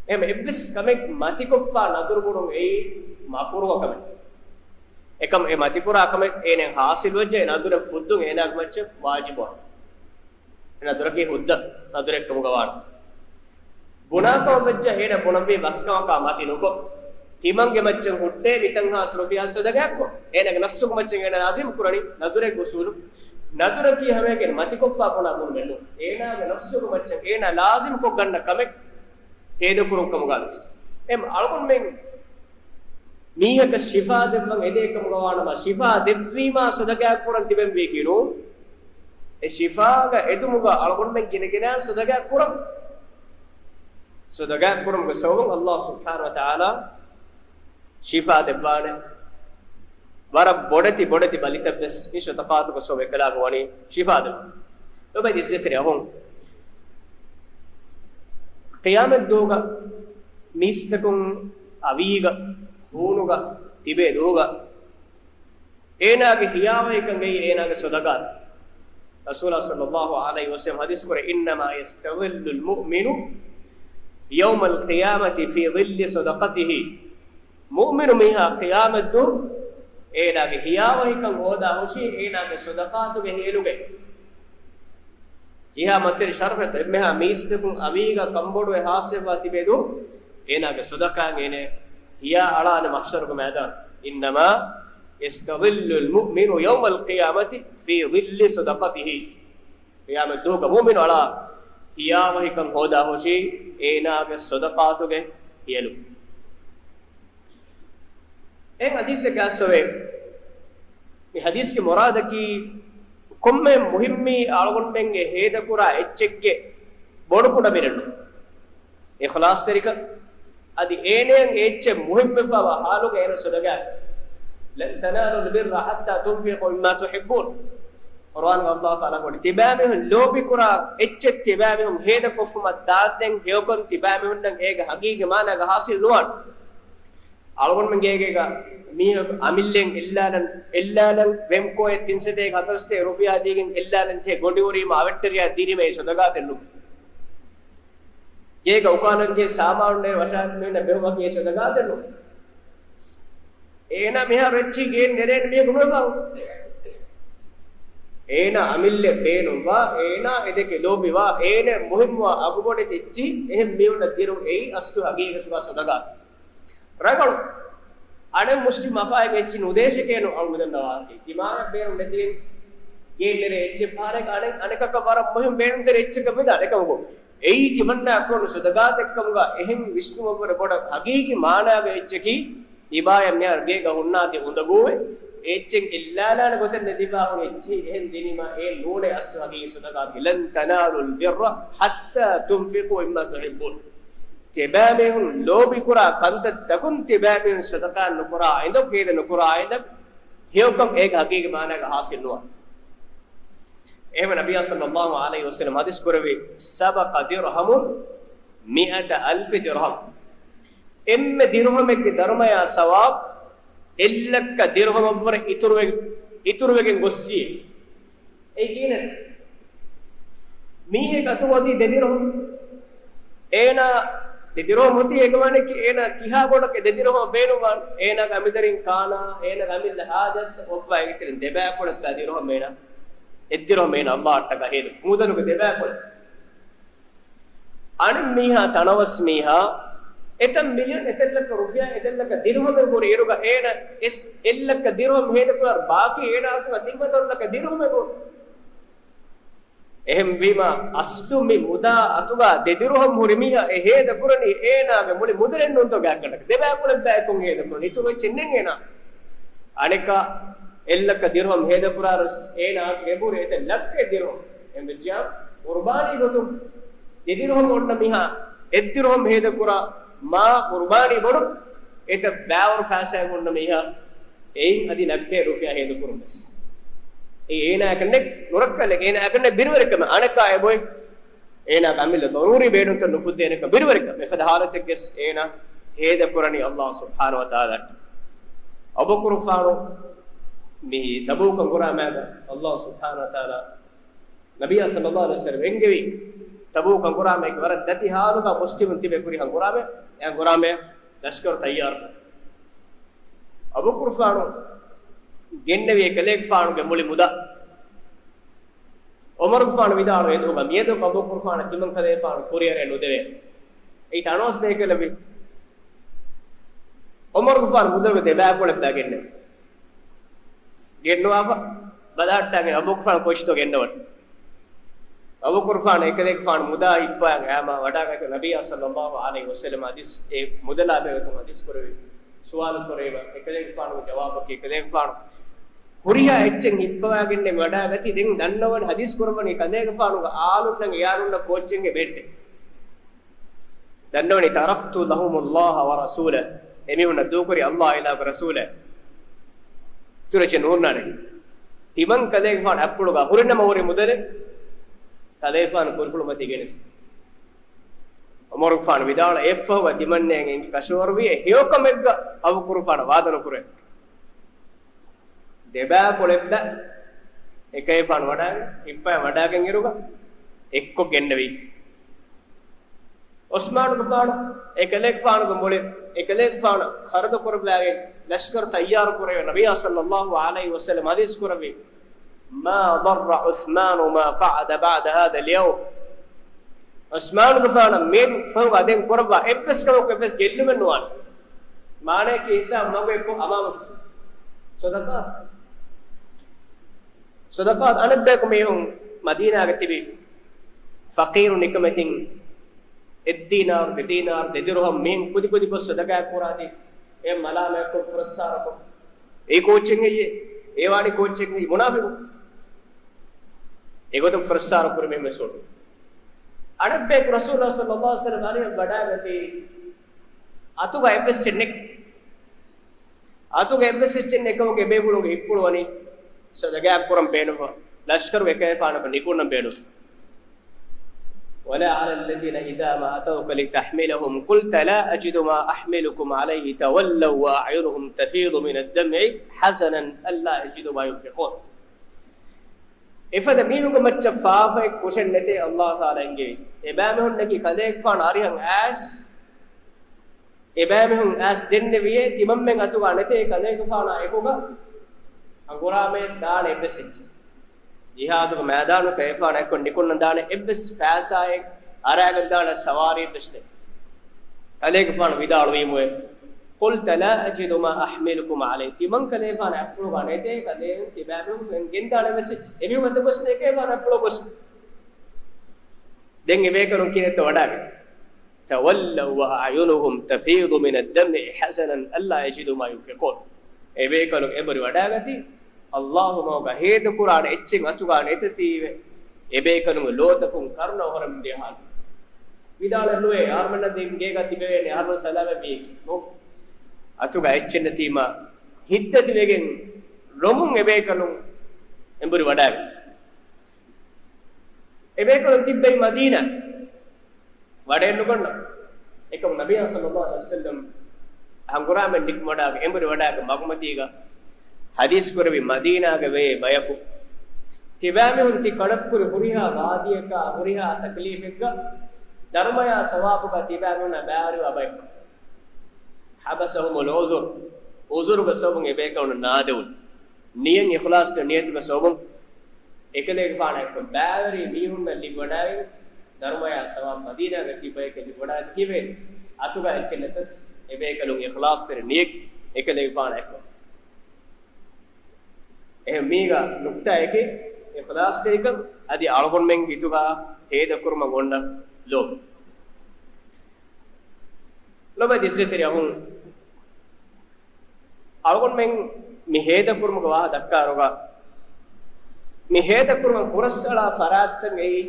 އެހެން އެއްވެސް ކަމެއް މަތިކޮށްފަ ނަދުރު ބުނުން އެއީ މަކުރޫހަ ކަމެއް. އެކަމް އެ މަތިކުރާ ކަމެއް އޭނައަށް ޙާޞިލުވެއްޖެ އެ ނަދުރެއް ފުއްދުން އޭނާގެ މައްޗަށް ވާޖިބުވާނެ. އެ ނަދުރަކީ ހުއްދަ ނަދުރެއްކަމުގަ ވާނެ. ބުނާކަމަށް ވެއްޖެ އޭނަ ބުނަންވީ ވަކިކަމަކާ މަތި ނުކޮށް، ތިމަންގެ މައްޗަށް ހުއްޓޭ މިތަންހާސް ރުފިޔާ ޞަދަޤާތްކޮށް، އޭނާގެ ނަފްސުގެ މައްޗަށް އޭނަ ލާޒިމް ކުރަނީ ނަދުރެއްގެ އުޞޫލު. ނަދުރަކީ ހަމައެކަނި މަތިކޮށްފަ ބުނާ ބުނުމެއްނޫން. އޭނާގެ ނަފްސުގެ މައްޗަށް އޭނާ ލާޒިމް ކޮށްގަންނަ ކަމެއް ހޭދަކުރުން ކަމުގަ ވެސް. އެހެން އަޅުގަނޑުމެން މީހަކަށް ޝިފާ ދެއްވަން އެދޭ ކަމުގަ ވާނަމަ، ޝިފާ ދެއްވީމާ ޞަދަޤާތް ކުރަން ތިބެންވީކީ ނޫން. އެ ޝިފާގަ އެދުމުގަ އަޅުގަނޑުމެން ގިނަގިނަ ޞަދަޤާތް ކުރަން. ޞަދަޤާތް ކުރުމުގެ ސަބަބުން ﷲ ސުބްޙާނަހޫ ވަތަޢާލާ ޝިފާ ދެއްވާނެ. ވަރަށް ބޮޑެތި ބޮޑެތި ބަލިތައްވެސް މި ޞަދަޤާތުގެ ސަބަބުން އެކަލާނގެ ވަނީ ޝިފާ ދެއްވުން. ލޮބުވެތި ޢިއްޒަތްތެރި އަޚުން، ޤިޔާމަތްދުވަހުގަ މީސްތަކުން އަވީގަ ހޫނުގަ ތިބޭ ދުވަހުގަ އޭނާގެ ހިޔާވަހިކަން އެއީ އޭނާގެ ޞަދަޤާތް. ރަސޫލާ ޞައްލައްލާހު ޢަލައިހި ވަސައްލަމަ ޙަދީޘް ކުރޭ، إنما يستظل المؤمن يوم القيامة في ظل صدقته. މުއުމިނު މީހާ ޤިޔާމަތްދުވަހު އޭނާގެ ހިޔާވަހިކަން ހޯދާ ހުށީ އޭނާގެ ޞަދަޤާތުގެ ހިޔަލުގައި. ކިހާ މަތިވެރި ޝަރަފެއްތޯ އެންމެހާ މީސްތަކުން އަވީގަ ކަންބޮޑުވެ ހާސްވެފާ ތިބޭ ދުވަހު އޭނާގެ ޞަދަޤާތް އޭނާ ހިޔާ އަޅާނެ މަޙްޝަރުގެ މައިދާނަށް. إنما يستظل المؤمن يوم القيامة في ظل صدقته. ޤިޔާމަތްދުވަހުގަ މުއުމިނު އަޅާ ހިޔާވަހިކަން ހޯދާ ހުށީ އޭނާގެ ޞަދަޤާތުގެ ހިޔަލު. އެ ޙަދީޘެއް ގާސްވޭ. މި ޙަދީޘްގެ މުރާދަކީ ކޮންމެ މުހިއްމީ އަޅުގަނޑުމެންގެ ހޭދަކުރާ އެއްޗެއްގެ ބޮޑުކުޑަ މިނެއްނު. އިޚްލާޞްތެރިކަން. އަދި އޭނައަށް އެއްޗެއް މުހިއްމުވެފަވާ ޙާލުގަ އޭނަ ޞަދަޤާތް. لن تنالوا البر حتى تنفقوا مما تحبون. ޤުރުއާނުގަ ﷲ ތަޢާލާ ކުރި ތިބާމީހުން ލޯބިކުރާ އެއްޗެއް ތިބާމީހުން ހޭދަކޮށްފުމަށް ދާންދެން ހެޔޮކަން ތިބާމީހުންނަށް އޭގެ ޙަޤީޤީ މާނާގަ ޙާޞިލް ނުވާނެ. އަޅުގަނޑުމެން ގޭގޭގަ މީހަކު އަމިއްލައިން އެއްލާލަން، އެއްލާލަން ވެމްކޯއެއް ތިން ސަތޭކަ ހަތަރު ސަތޭކަ ރުފިޔާ ދީގެން އެއްލާލަން ޖެހޭ ގޮނޑި އުރީމަ އަވަށްޓެރިޔާ ދިރީމަ އެއީ ޞަދަޤާތެއް ނޫން. ގޭގަ އުކާލަން ޖެހޭ ސާމާނު ނެރެ ވަށާ މީހުންނަށް ބެހުމަކީ އެއީ ޞަދަޤާތެއް ނޫން. އޭނާ މިހާރު އެއްޗެހި ގެއިން ނެރޭނެ މީހަކު ނުވެފަ. އޭނާ އަމިއްލައަށް ބޭނުންވާ، އޭނާ އެދެކެ ލޯބިވާ، އޭނައަށް މުހިއްމުވާ އަގުބޮޑެތި އެއްޗިހި އެހެން މީހުންނަށް ދިރުން އެއީ އަސްލު ހަގީގަތުގަ ޞަދަޤާތް. ރަނގަޅު. އަނެއް މުސްލިމް އަޚާއެއް އެއްޗި ނުދޭށޭ ކޭނު އަޅު މިދަންނަވާކީ. ތިމާޔަށް ބޭނުން ނެތިގެން ގެއިން ނެރޭ އެއްޗެއް ފަހަރެއް އަނެއް، އަނެކަކަށް ވަރަށް މުހިންމު ބޭނުންތެރި އެއްޗަކަށް މިދާނެ އެކަމަކު. އެއީ ތިމަންނާ ކުރަން ޞަދަޤާތެއްކަމުގަ އެހެން ވިސްނުމަށްވުރެ ބޮޑަށް ހަގީގީ މާނާގެ އެއްޗަކީ، ތިބާޔަށް މިހާރު ގޭގަ ހުންނާތީ އުނދަގޫވެ، އެ އެއްޗެއް އެއްލާލާނެ ގޮތެއް ނެތިބާ ހުރި އެއްޗެއް އެހެން ދިނީމަ އެ ނޫނޭ އަސްލު ހަގީގީ ޞަދަޤާތް. لن تنالوا البر حتى تنفقوا مما تحبون. ތިބާމީހުން ލޯބިކުރާ ކަންތައްތަކުން ތިބާމީހުން ޞަދަޤާތް ނުކުރާ އިނދަކު ހޭދަ ނުކުރާ އިނދަކު ހެޔޮކަން އޭގެ ހަގީގީ މާނާގަ ޙާޞިލް ނުވާ. އެހެންވެ ނަބިއްޔާ ޞައްލައްލާހު ޢަލައިހި ވަސައްލަމަ ޙަދީޘް ކުރެއްވި، سبق درهم مائة ألف درهم. އެންމެ ދިރުހަމެއްގެ ދަރުމަޔާ ސަވާބު އެއްލައްކަ ދިރުހަމަށްވުރެ އިތުރުވެ، އިތުރުވެގެން ގޮއްސިއޭ. އެއީ ކިހިނެއްތަ؟ މީހެއް އަތުގަ އޮތީ ދެ ދިރުހަމް. އޭނާ ދެ ދިރުހަމް އޮތީ އޭގެ މާނައަކީ އޭނާ ކިހާ ބޮޑަކަށް ދެ ދިރުހަމަށް ބޭނުންވާން؟ އޭނާގެ އަމިއްލަ ދަރިން ކާނާ، އޭނާގެ އަމިއްލަ ހާޖަތްތައް އޮއްވާ އޭގެތެރެއިން ދެބައިކުޅަ ދިރުހަމް އޭނާ، އެއް ދިރުހަމް އޭނާ ﷲ އަށްޓަކާ ހޭދަ މުދަލުގެ ދެބައިކުޅަ. އަނެއް މީހާ ތަނަވަސް މީހާ އެތައް މިލިއަން އެތައް ލައްކަ ރުފިޔާ އެތައް ލައްކަ ދިރުހަމެއް ހުރި އިރުގަ އޭނަ އެސް އެއް ލައްކަ ދިރުހަމް ހޭދަކުރާ ބާކީ އޭނާ އަތުގަ ތިން ހަތަރު ލައްކަ ދިރުހަމެއް ހުރި. އެހެންވީމަ އަސްލު މި މުދާ އަތުގަ ދެ ދިރުހަމް ހުރި މީހާ އެ ހޭދަކުރަނީ އޭނާގެ މުޅި މުދަލެއް ނޫންތޯ ގާތްގަނޑަކަށް ދެބައިކުޅަ ދެބައިކޮށް ހޭދަކުރަނީ އިތުރު އެއްޗެއް ނެތް އޭނާ. އަނެއްކާ އެއް ލައްކަ ދިރުހަމް ހޭދަކުރާރުސް އޭނާ އަތުގަ އެބަހުރި އެތައް ލައްކައެއް ދިރުހަމް. އެހެންވެއްޖިއްޔާ ޤުރުބާނީ ގޮތުން ދެ ދިރުހަމް އޮންނަ މީހާ އެއް ދިރުހަމް ހޭދަކުރާ މާ ޤުރުބާނީ ބޮޑު އެތައް ބައިވަރު ފައިސާއެއް އޮންނަ މީހާ އެއިން އަދި ލައްކައެއް ރުފިޔާ ހޭދަކުރުން ވެސް. އެއީ އޭނާއަކަށް ނެތް ނުރައްކަލެއް، އޭނާއަކަށް ނެތް ބިރުވެރިކަމެއް. އަނެއްކާ އެބޮތް އޭނާގެ އަމިއްލަ ޟަރޫރީ ބޭނުންތައް ނުފުއްދޭނެކަން ބިރުވެރިކަމެއް. އެފަދަ ޙާލަތެއްގަސް އޭނާ ހޭދަކުރަނީ ﷲ ސުބްޙާނަހޫ ވަތަޢާލާއަށްޓަކާ. އަބޫބަކުރުފާނު މި ތަބޫކަށް ކުރާ މައިގަ ﷲ ސުބްޙާނަހޫ ވަތަޢާލާ ނަބިއްޔާ ޞައްލައްލާހު ޢަލައިހި ވަސައްލަމަ އެންގެވި ތަބޫކަށް ކުރާ މައިގަ ވަރަށް ދަތި ޙާލުގަ މުސްލިމުން ތިބެ ކުރިހަން ކުރާމެ، އެހެން ކުރާމެ ލަޝްކަރު ތައްޔާރު. އަބޫބަކުރުފާނު ގެންނެވި އެކަލޭގެފާނުގެ މުޅި މުދާ ޢުމަރުގެފާނު ވިދާޅުވި އެދުމުގަ މިއަދު އަބޫބަކުރުފާނަށް ތިމަން ކަލޭފާނު ކުރިއަރައެއް ނުދެވޭ. އެއީ ތަނަވަސް ބޭކަލެއްވި. ޢުމަރުގެފާނު މުދަލުގެ ދެބައިކުޅަ ގެންނެވި. ގެންނުވާފަ ބަލަހައްޓާގެން އަބޫބަކުރުފާނު ކޮށިތޯ ގެންނަވަން. އަބޫބަކުރުފާނު އެކަލޭގެފާނު މުދާ ހިއްޕާ އައިމާ ވަޑާގަތު ނަބިއްޔާ ޞައްލައްލާހު ޢަލައިހި ވަސައްލަމަ ޙަދީޘް އެ މުދަލާ ބެހޭގޮތުން ޙަދީޘް ކުރެވި. ސުވާލު ކުރެވި އެކަލޭގެފާނުގެ ޖަވާބަކީ އެކަލޭގެފާނު ހުރިހާ އެއްޗެއް ހިއްޕަވާގެންނެއް ވަޑާގަތީ. ދެން ދަންނަވަން ޙަދީޘް ކުރައްވަނީ ކަލޭގެފާނުގެ އާލުންނަށް އެ އާލުންނަށް ކޯއްޗެއްގެ ބެއްޑެއް. ދަންނަވަނީ، تركت لهم الله ورسوله، އެމީހުންނަށް ދޫކުރި ﷲ އިލާހުގެ ރަސޫލެއް. އިތުރެއްޗެއް ނުހުންނާނެ. ތިމަން ކަލޭގެފާނު އަތްޕުޅުގަ ހުރިނަމަ ހުރި މުދަލެއް ކަލޭގެފާނު ކުރިފުޅުމަތީ ގެނެސް. ޢުމަރުގެފާނު ވިދާޅު އެއްފަހުގަ ތިމަންނައަށް އެނގި ކަށަވަރުވި އެ ހެޔޮކަމެއްގަ އަގުކުރުފާނަށް ވާދަ ނުކުރޭ. ދެބާކޮޅެއްބަ އެކަލޭގެފާނު ވަޑާގެން، ހިއްޕައި ވަޑާގެން އިރުގަ އެއްކޮށް ގެންނެވީ. ޢުސްމާނުގެފާނު، އެކަލޭގެފާނުގެ މޮޅި، އެކަލޭގެފާނު ޚަރަދު ކުރައްވާގެން ލަޝްކަރު ތައްޔާރު ކުރެވޭ. ނަބިއްޔާ ޞައްލައްލާހު ޢަލައިހި ވަސައްލަމް ޙަދީޘް ކުރެއްވި، ما ضر عثمان ما فعل بعد هذا اليوم. ޢުސްމާނުގެފާނަށް މިއަދު ފަހުގަ ދެން ކުރައްވާ އެއްވެސް ކަމަކު އެއްވެސް ގެއްލުމެއް ނުވާނެ. މާނަޔަކީ ހިސާބު މަގު އެއްކޮށް އަމާމު ޞަދަޤާތު. ޞަދަޤާތު އަނެއްބަޔަކު މީހުން މަދީނާގަ ތިބި ފަޤީރު ނިކަމެތިން އެއް ދީނާރު، ދެ ދީނާރު، ދެ ދިރުހަމް މީހުން ކުދި ކުދިކޮށް ޞަދަޤާތް ކުރާތީ، އެ މަލާމާތްކޮށް ފުރައްސާރަކޮށް، އެ ކޯއްޗެއް ހެއްޔޭ؟ އެ ވާނީ ކޯއްޗެއް ހެއްޔޭ؟ މުނާފިޤު. އެގޮތަށް ފުރައްސާރަ ކުރި މީހުން ވެސް އޮންނަ. އަނެއްބަޔަކު ރަސޫލާ ޞައްލައްލާހު ޢަލައިހި ވަސައްލަމް އަރިހަށް ވަޑާގަތީ، އަތުގަ އެއްވެސް އެއްޗެއް ނެތް. އަތުގަ އެއްވެސް އެއްޗެއް ނެތް ކަމުގެ އެބޭފުޅުންގެ ހިތްޕުޅު ވަނީ ޞަދަޤާތް ކުރަން ބޭނުންވާ، ލަޝްކަރުގެ އެކަލޭފާނަކަށް ނިކުންނަން ބޭނުން. ولا على الذين إذا ما أتوك لتحملهم قلت لا أجد ما أحملكم عليه تولوا وأعينهم تفيض من الدمع حزنا ألا يجدوا ما ينفقون. އެފަދަ މީހުންގެ މައްޗަށް ފާފައެއް ކުށެއް ނެތޭ ﷲ ތަޢާލާ އެންގެވި. އެބައިމީހުންނަކީ ކަލޭގެފާނު އަރިހަށް އައިސް، އެބައިމީހުން އައިސް ދެންނެވިޔޭ ތިމަންމެން އަތުގަ ނެތޭ ކަލޭގެފާނާ އެކުގަ ހަނގުރާމައެއް ދާނެ އެއްވެސް އެއްޗެއް. ޖިހާދުގެ މައިދާނުގަ ކަލޭގެފާނާ އެއްކޮށް ނިކުންނަން ދާނެ އެއްވެސް ފައިސާއެއް އަރާގަން ދާނެ ސަވާރީއެއް ވެސް ނެތް. ކަލޭގެފާނު ވިދާޅުވީމުއޭ، قلت لا أجد ما أحملكم عليه. ތިމަން ކަލޭގެފާނާ އަތްޕުޅުގަ ނެތޭ ކަލޭގެފާނު ތިބާމީހުން ގެންދާނެ އެއްވެސް އެއްޗެއް. އެމީހުން އަތުގަ ގޮސް ނެތޭ ކަލޭގެފާނާ އަތްޕުޅުގަ ގޮސް. ދެން އެބޭކަލުން ކިހިނެއްތޯ ވަޑާގަތީ؟ تولوا وأعينهم تفيض من الدمع حزنا ألا يجدوا ما ينفقون. އެބޭކަލުން އެނބުރި ވަޑާގަތީ، ﷲ މަގުގަ ހޭދަކުރާނެ އެއްޗެއް އަތުގަ ނެތަތީވެ، އެބޭކަލުންގެ ލޯތަކުން ކަރުނަ އޮހޮރަމުން ދިޔަ ޙާލު. ވިދާޅެއް ނުވޭ، އަހަރުމެންނަށް ދެން ގޭގަ ތިބެވޭނެ، އަހަރުމެން ސަލާމަތްވީކީ. އަތުގަ އެއްޗެއް ނެތީމަ، ހިތްދަތިވެގެން ރޮމުން އެބޭކަލުން އެނބުރި ވަޑާގަތީ. އެބޭކަލުން ތިއްބައި މަދީނާ ވަޑައެއްނުގަންނަ. އެކަމު ނަބިއްޔާ ޞައްލައްލާހު ޢަލައިހި ވަސައްލަމް ހަނގުރާމައިން ނިކުމެވަޑާގެ އެނބުރި ވަޑާގެ މަގުމަތީގަ ޙަދީޘް ކުރެއްވި، މަދީނާގަ ވޭ ބަޔަކު ތިބާމީހުން ތި ކަނޑަތުކުރި ހުރިހާ ވާދީއަކާ ހުރިހާ ތަކްލީފެއްގަ ދަރުމަޔާ ސަވާބުގަ ތިބާމީހުންނާ ބައިވެރިވާ ބަޔަކު. حبسهم العذر، ޢުޛުރުގެ ސަބަބުން އެބޭކަލުންނަށް ނާދެވުނު. ނިޔަތް އިޚްލާޞްތެރި ނިޔަތުގެ ސަބަބުން އެކަލޭގެފާނާ އެއްކޮށް ބައިވެރި މީހުންނަށް ލިބިވަޑައިގެން ދަރުމަޔާ ސަވާބު މަދީނާގަ ތިބަޔަކަށް ލިބިވަޑައިގަތީ ކީއްވެ؟ އަތުގަ އެއްޗެއް ނެތަސް އެބޭކަލުން އިޚްލާޞްތެރި ނިޔަތް އެކަލޭގެފާނާ އެއްކޮށް. އެހެން މީގަ ނުކްތާއަކީ އިޚްލާޞްތެރިކަން އަދި އަޅުގަނޑުމެން ހިތުގަ ހޭދަކުރުމަށް އޮންނަ ލޯބި. ލޮބުވެތި ޢިއްޒަތްތެރި އަޚުން، އަޅުގަނޑުމެން މި ހޭދަކުރުމުގެ ވާހަކަ ދައްކާއިރުގަ، މި ހޭދަކުރުމަށް ހުރަސްއަޅާ ފަރާތްތައް އެއީ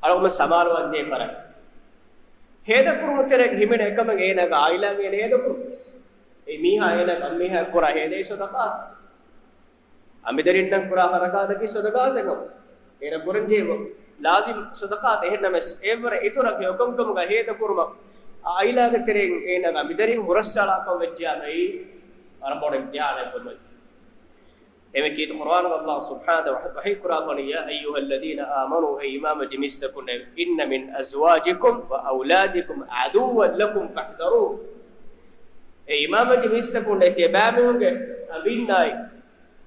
އަޅުގަނޑު ސަމާލުވާންޖެހޭ ފަރާތް. ހޭދަކުރުމުގެ ތެރޭގަ ހިމެނޭ އެކަމެއް އޭނާގެ ޢާއިލާގެ އޭނަ ހޭދަކުރުން. އެ މީހާ އޭނާގެ އަންމީހާ ކުރާ ހޭދައީ ޞަދަޤާތެއް. އަނބިދަރިންނަށް ކުރާ ޙަރަކާތަކީ ޞަދަޤާތެއް. އޭނަ ކުރަންޖެހޭ ލާޒިމް ޞަދަޤާތެއް. އެހެންނަމަވެސް، އެއަށްވުރެ އިތުރަށް ހެޔޮކަންކަމުގަ ހޭދަކުރުމަށް ޢާއިލާގެ ތެރެއިން އޭނާގެ އަނބިދަރިން ހުރަސްއަޅާކަށް ވެއްޖެޔާމެއީ ވަރަށް ބޮޑު އިމްތިޙާނެއް ކުރުމެއް. އެމެ ކީރިތި ޤުރުއާނުގަ ﷲ ސުބްޙާނަހޫ ވަތަޢާލާ ވަޙީ ކުރާފަނި، يا أيها الذين آمنوا، އޭ އީމާންވެއްޖެ މީސްތަކުންނޭ، إن من أزواجكم وأولادكم عدوا لكم فاحذروه. އޭ އީމާންވެއްޖެ މީސްތަކުންނޭ، ތިޔަބައިމީހުންގެ އަނބިންނާއި